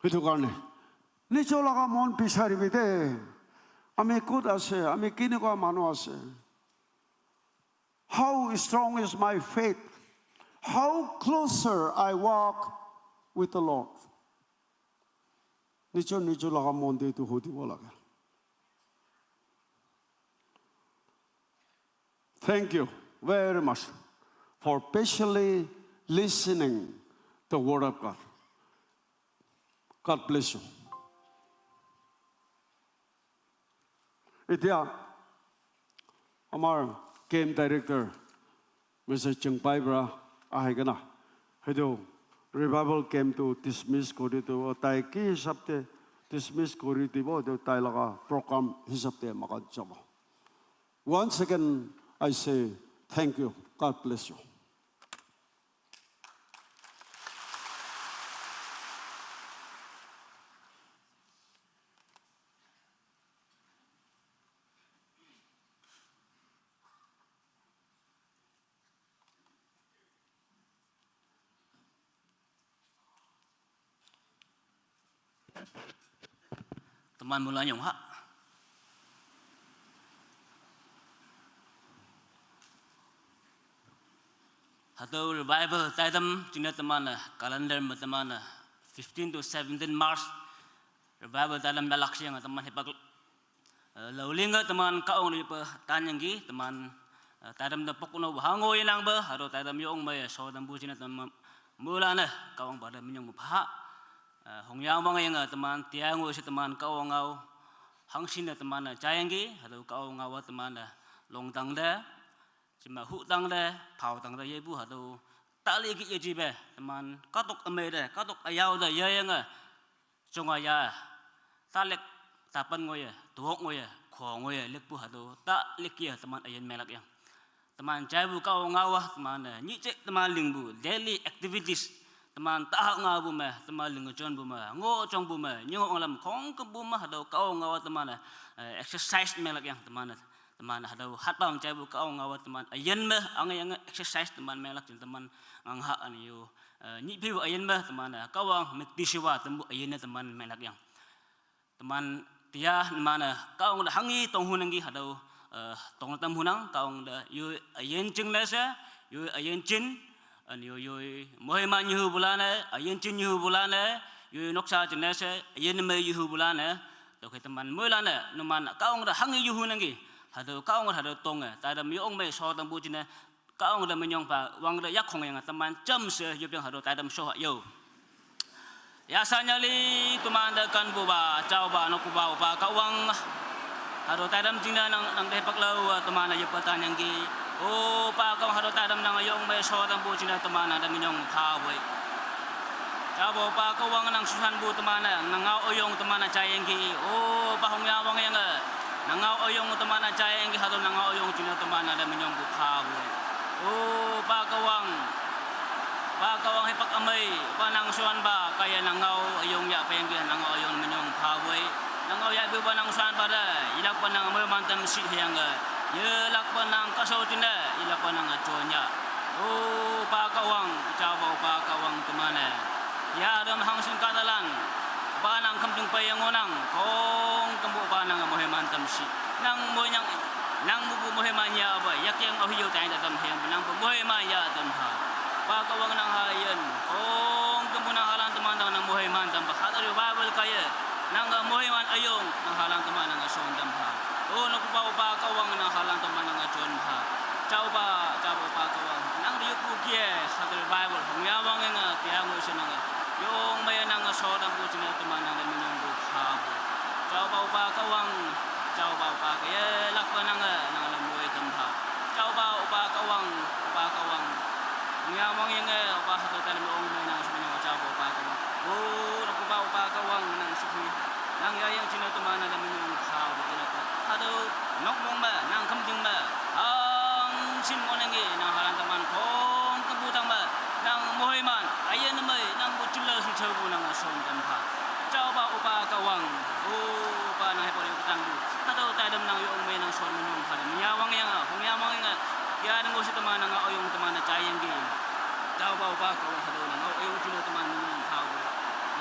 সেইটো কাৰণে নিজৰ লগা মন বিচাৰিবি দে। আমি ক'ত আছে, আমি কেনেকুৱা মানুহ আছে। How strong is my faith? How closer I walk with the Lord? নিজৰ নিজৰ লগা মন দি এইটো সুধিব লাগে। Thank you very much for patiently listening the word of God. God bless you. এতিয়া আমাৰ কেম্প ডাইৰেক্টৰ মিষ্টাৰ চেংপাই পৰা আহি কেনে সেইটো ৰিভাইভেল কেম্পটো ডিছমিছ কৰি দিব। তাই কি হিচাপতে dismiss kori dibo, etu tai laga program hisab te moikhan jabo. Once again, I say thank you. God bless you. Teman mula nyong ha. Hatau revival taidam china teman calendar ma teman fifteen to seventeen March revival taidam na lakshi yang teman hepak. Laulinga teman kaong ripa tanyanggi teman taidam da pokno hango inang ba haro taidam yong mai so dam bujina teman mulana kaong pada minyong mu pha. Hong yang bang yang teman tiang wo si teman kaong au hang sin da teman chayanggi haro kaong au teman long tang da sima hu tang da pau tang da ye bu haro tali ki ye ji be teman katok amai da katok ayau da ya yang chunga ya, ta lek, ta pan ngoye, tuwok ngoye, kho ngoye, lekpu hado, ta lek ya, teman ayen melak yang. Teman chai bu kau ngawa, teman, eh, nyi chek teman ling bu, daily activities, teman ta ha nga bu me, teman ling chon bu me, ngo chong bu me, nyo ngalam khong ke bu me, hado kau ngawa teman, eh, exercise melak yang, teman, eh, teman hado hat bam chai bu kau ngawa teman ayen me ang yang exercise teman melak jin teman ngang ha an yo, eh, nyi pi bu ayen me teman, eh, kawang mek ti shiwa tembu ayen ne teman melak yang. Teman tia teman, eh, kawang da hangi tong hu nanggi hado, eh, tong tam hu nang kawang da yo ayen ching le se, yo ayen chin, an yo yo mohi man yu bu la ne, ayen chin yu bu la ne, yo noksa chin le se, ayen me yu bu la ne, to ke teman moi la ne, numan kawang da hangi yu hu nanggi, hado kawang da hado tong, eh, ta da mi ong me so tam bu chin ne, kaong da minyong pa, wang da yak khong yang teman cham se yo pyang hado taidam sho ha yo. Ya sa nyali teman da kan bu ba, chao ba, no ku ba, ba ka wang. Hado taidam jing da nang, nang de pak lau, teman yo pa tan yang gi. O pa ka hado taidam nang yong me sho dam bu jing da teman da minyong pha wei. Chao ba, pa ka wang nang susan bu teman nang ngao oyong teman cha yang gi. O pa hong ya wang yang. Nangau oyong teman aja yang hado nangau oyong cina teman ada minyong bu khabu. Oh, pa kawang. Pa kawang hepak amai, pa nang suan ba, kaya nangau oyong ya penggi nangau oyong minyong khabu. Nangau ya bu ba nang suan ba da, ilak pa nang amai mantam si hiang ga. Ye lak pa nang kasau cina, ilak pa nang acuanya. Oh, pa kawang, coba pa kawang teman eh. Ya dom hang sing kadalan. Ba nang kam tung pa yang ngonang, kong kam bu ba nang mohe man tam si. Nang mohe nang, nang bu bu mohe man ya ba, yak yang ahiyo tai da tam hem, nang bu mohe man ya tam ha. Ba ka wang nang ha yen, kong kam bu nang halan teman nang mohe man tam ba. Hada revival ka ye, nang ga mohe man ayong, nang halan teman nang son tam ha. O no ku ba ba ka wang nang halan teman nang chon ha. Chao ba, chao ba ba ka wang, nang yu ku kie, hada revival, hong ya wang nga, tia ngo se nang. Yong maya nang so dam bu jina teman nang minyong bu kha bu. Chao ba upa kawang, chao ba upa ka ye lak pa nang nang lam bu tam pha. Chao ba upa kawang, upa kawang. Nya mang yang eh upa ha ta lam yong maya nang su minyong chao ba upa kawang. Bu upa upa kawang nang su phi. Nang ya yang jina teman nang minyong kha bu jina ko. Hado nok mong ba nang kam ding ba. Ang sin mo nang nang halan teman kong kam bu tang ba. Nang mohe man, ayen mai, nang bu chula su chau bu nang son tam pha. Chao ba upa kawang, upa nang he pori utang bu. Hado taidam nang yong mai nang son minyong pha. Minya wang yang, hong ya mang yang. Ya nang go si teman nang oyong teman na chai yang gi. Chao ba upa kawang hado nang oyong chula teman minyong pha.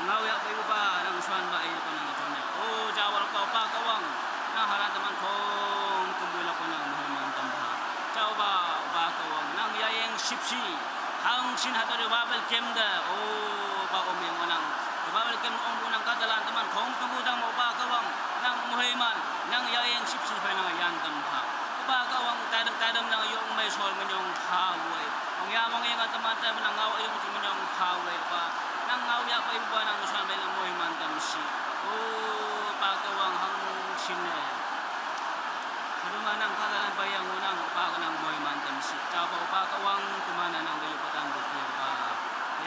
Nang ya ba upa nang son ba ayen ko nang son ya. Oh, chao ba upa kawang. Nang halan teman kong kam bu la ko nang mohe man tam pha. Chao ba upa kawang nang ya yang sip si. Hang sin hata revival kem da, o ba om yang nang. Revival kem om bu nang ka dalan teman kong kam bu dang mo ba kawang nang mohe man nang ya yang sip si phai nang yan tam pha. Ba kawang taidam taidam nang yong mai sol minyong kha wai. Ong ya mong yang teman taidam nang ngau yong minyong kha wai ba. Nang ngau ya ba ba nang sol mai nang mohe man tam si. O ba kawang hang sin ne. Hadu ma nang ka dalan ba yang nang ba nang mohe man tam si. Chao ba ba kawang teman nang ga yu patan bu ki ba.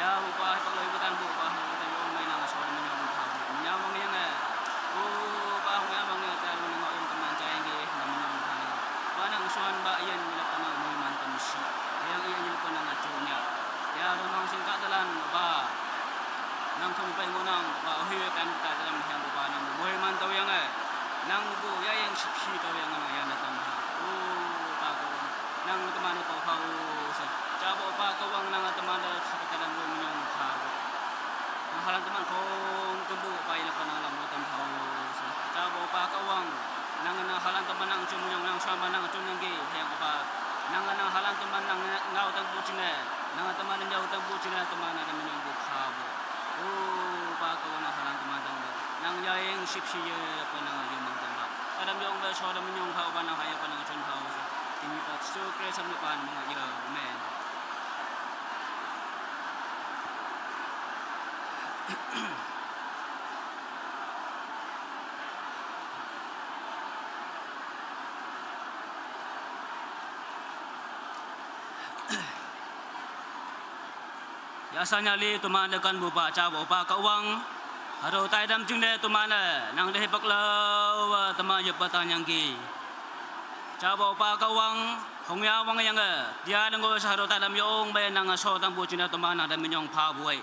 Ya upa he paglo yu patan bu ba he patan yong mai nang sol minyong kha. Minya mong yang eh. Nang teman yang jauh tempuh cina teman ada menyong bu khabu. Oh, ba kawan halan teman tang. Nang yaing sip si ye apa nang ayu mang tang. Adam yong ba so adam menyong khabu ba nang haya pa nang chun khabu sa. Ini tak su kre sam ni pan mang ayu. Amen. Yasa nyali teman dekan bupa cha bupa kawang. Haro tai dam ching de teman nang de pak la wa teman ye patang yang ki. Cha bupa kawang hong ya wang yang dia nang go sa haro tai dam yong ba nang so tang bu chin de teman nang de minyong pha buai.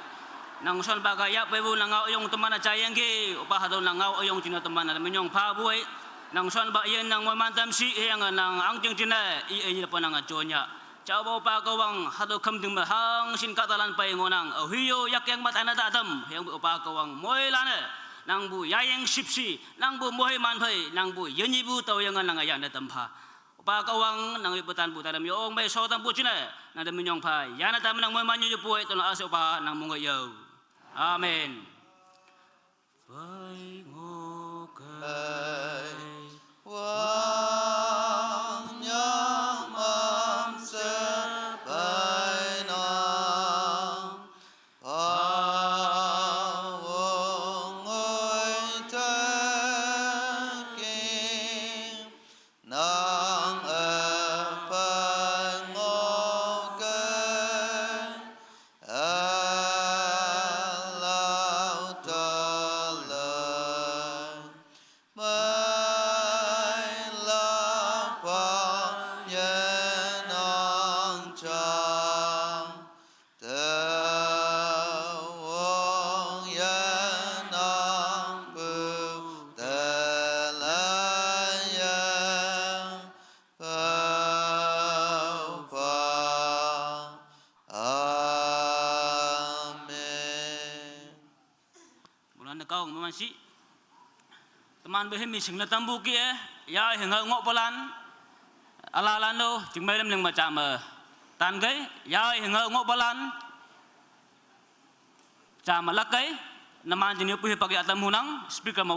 Nang son ba ga ya pe bu nang au yong teman cha yang ki upa hado nang au yong chin de teman nang de minyong pha buai. Nang son ba yen nang mo man tam si yang nang ang ching chin de i e ni pa nang cho nya. Chao ba upa kawang hado kham ding ma hang sin ka talan pai ngo nang. Ahiyo yak yang mat ana da dam. Yang bu upa kawang moi lane. Nang bu yayeng sipsi. Nang bu moi man phai. Nang bu yenyi bu tau yang nang ayan da tam pha. Upa kawang nang yu putan bu taram yong bai so tam bu chine. Nang da minyong pha. Yana tam nang moi man yu pu ai tun ase upa nang mung yo. Amen. Bai ngo kai wang nyam am se bai na pa wong ngoi te ki nang e pai ngo kai. Allahu Ta'ala, mai la pa ye nang cha, te wong ye nang pu te la ye pa pa. Amen. Bulan de kau ngom si. Teman be hemi sing na tambu ki e. Ya hinga ngok palan. Ala lando jingmai lam ling ma chama. Tan gai ya hinga ngok palan. Chama lakai. Naman jini puhi pagi atam hunang speaker ma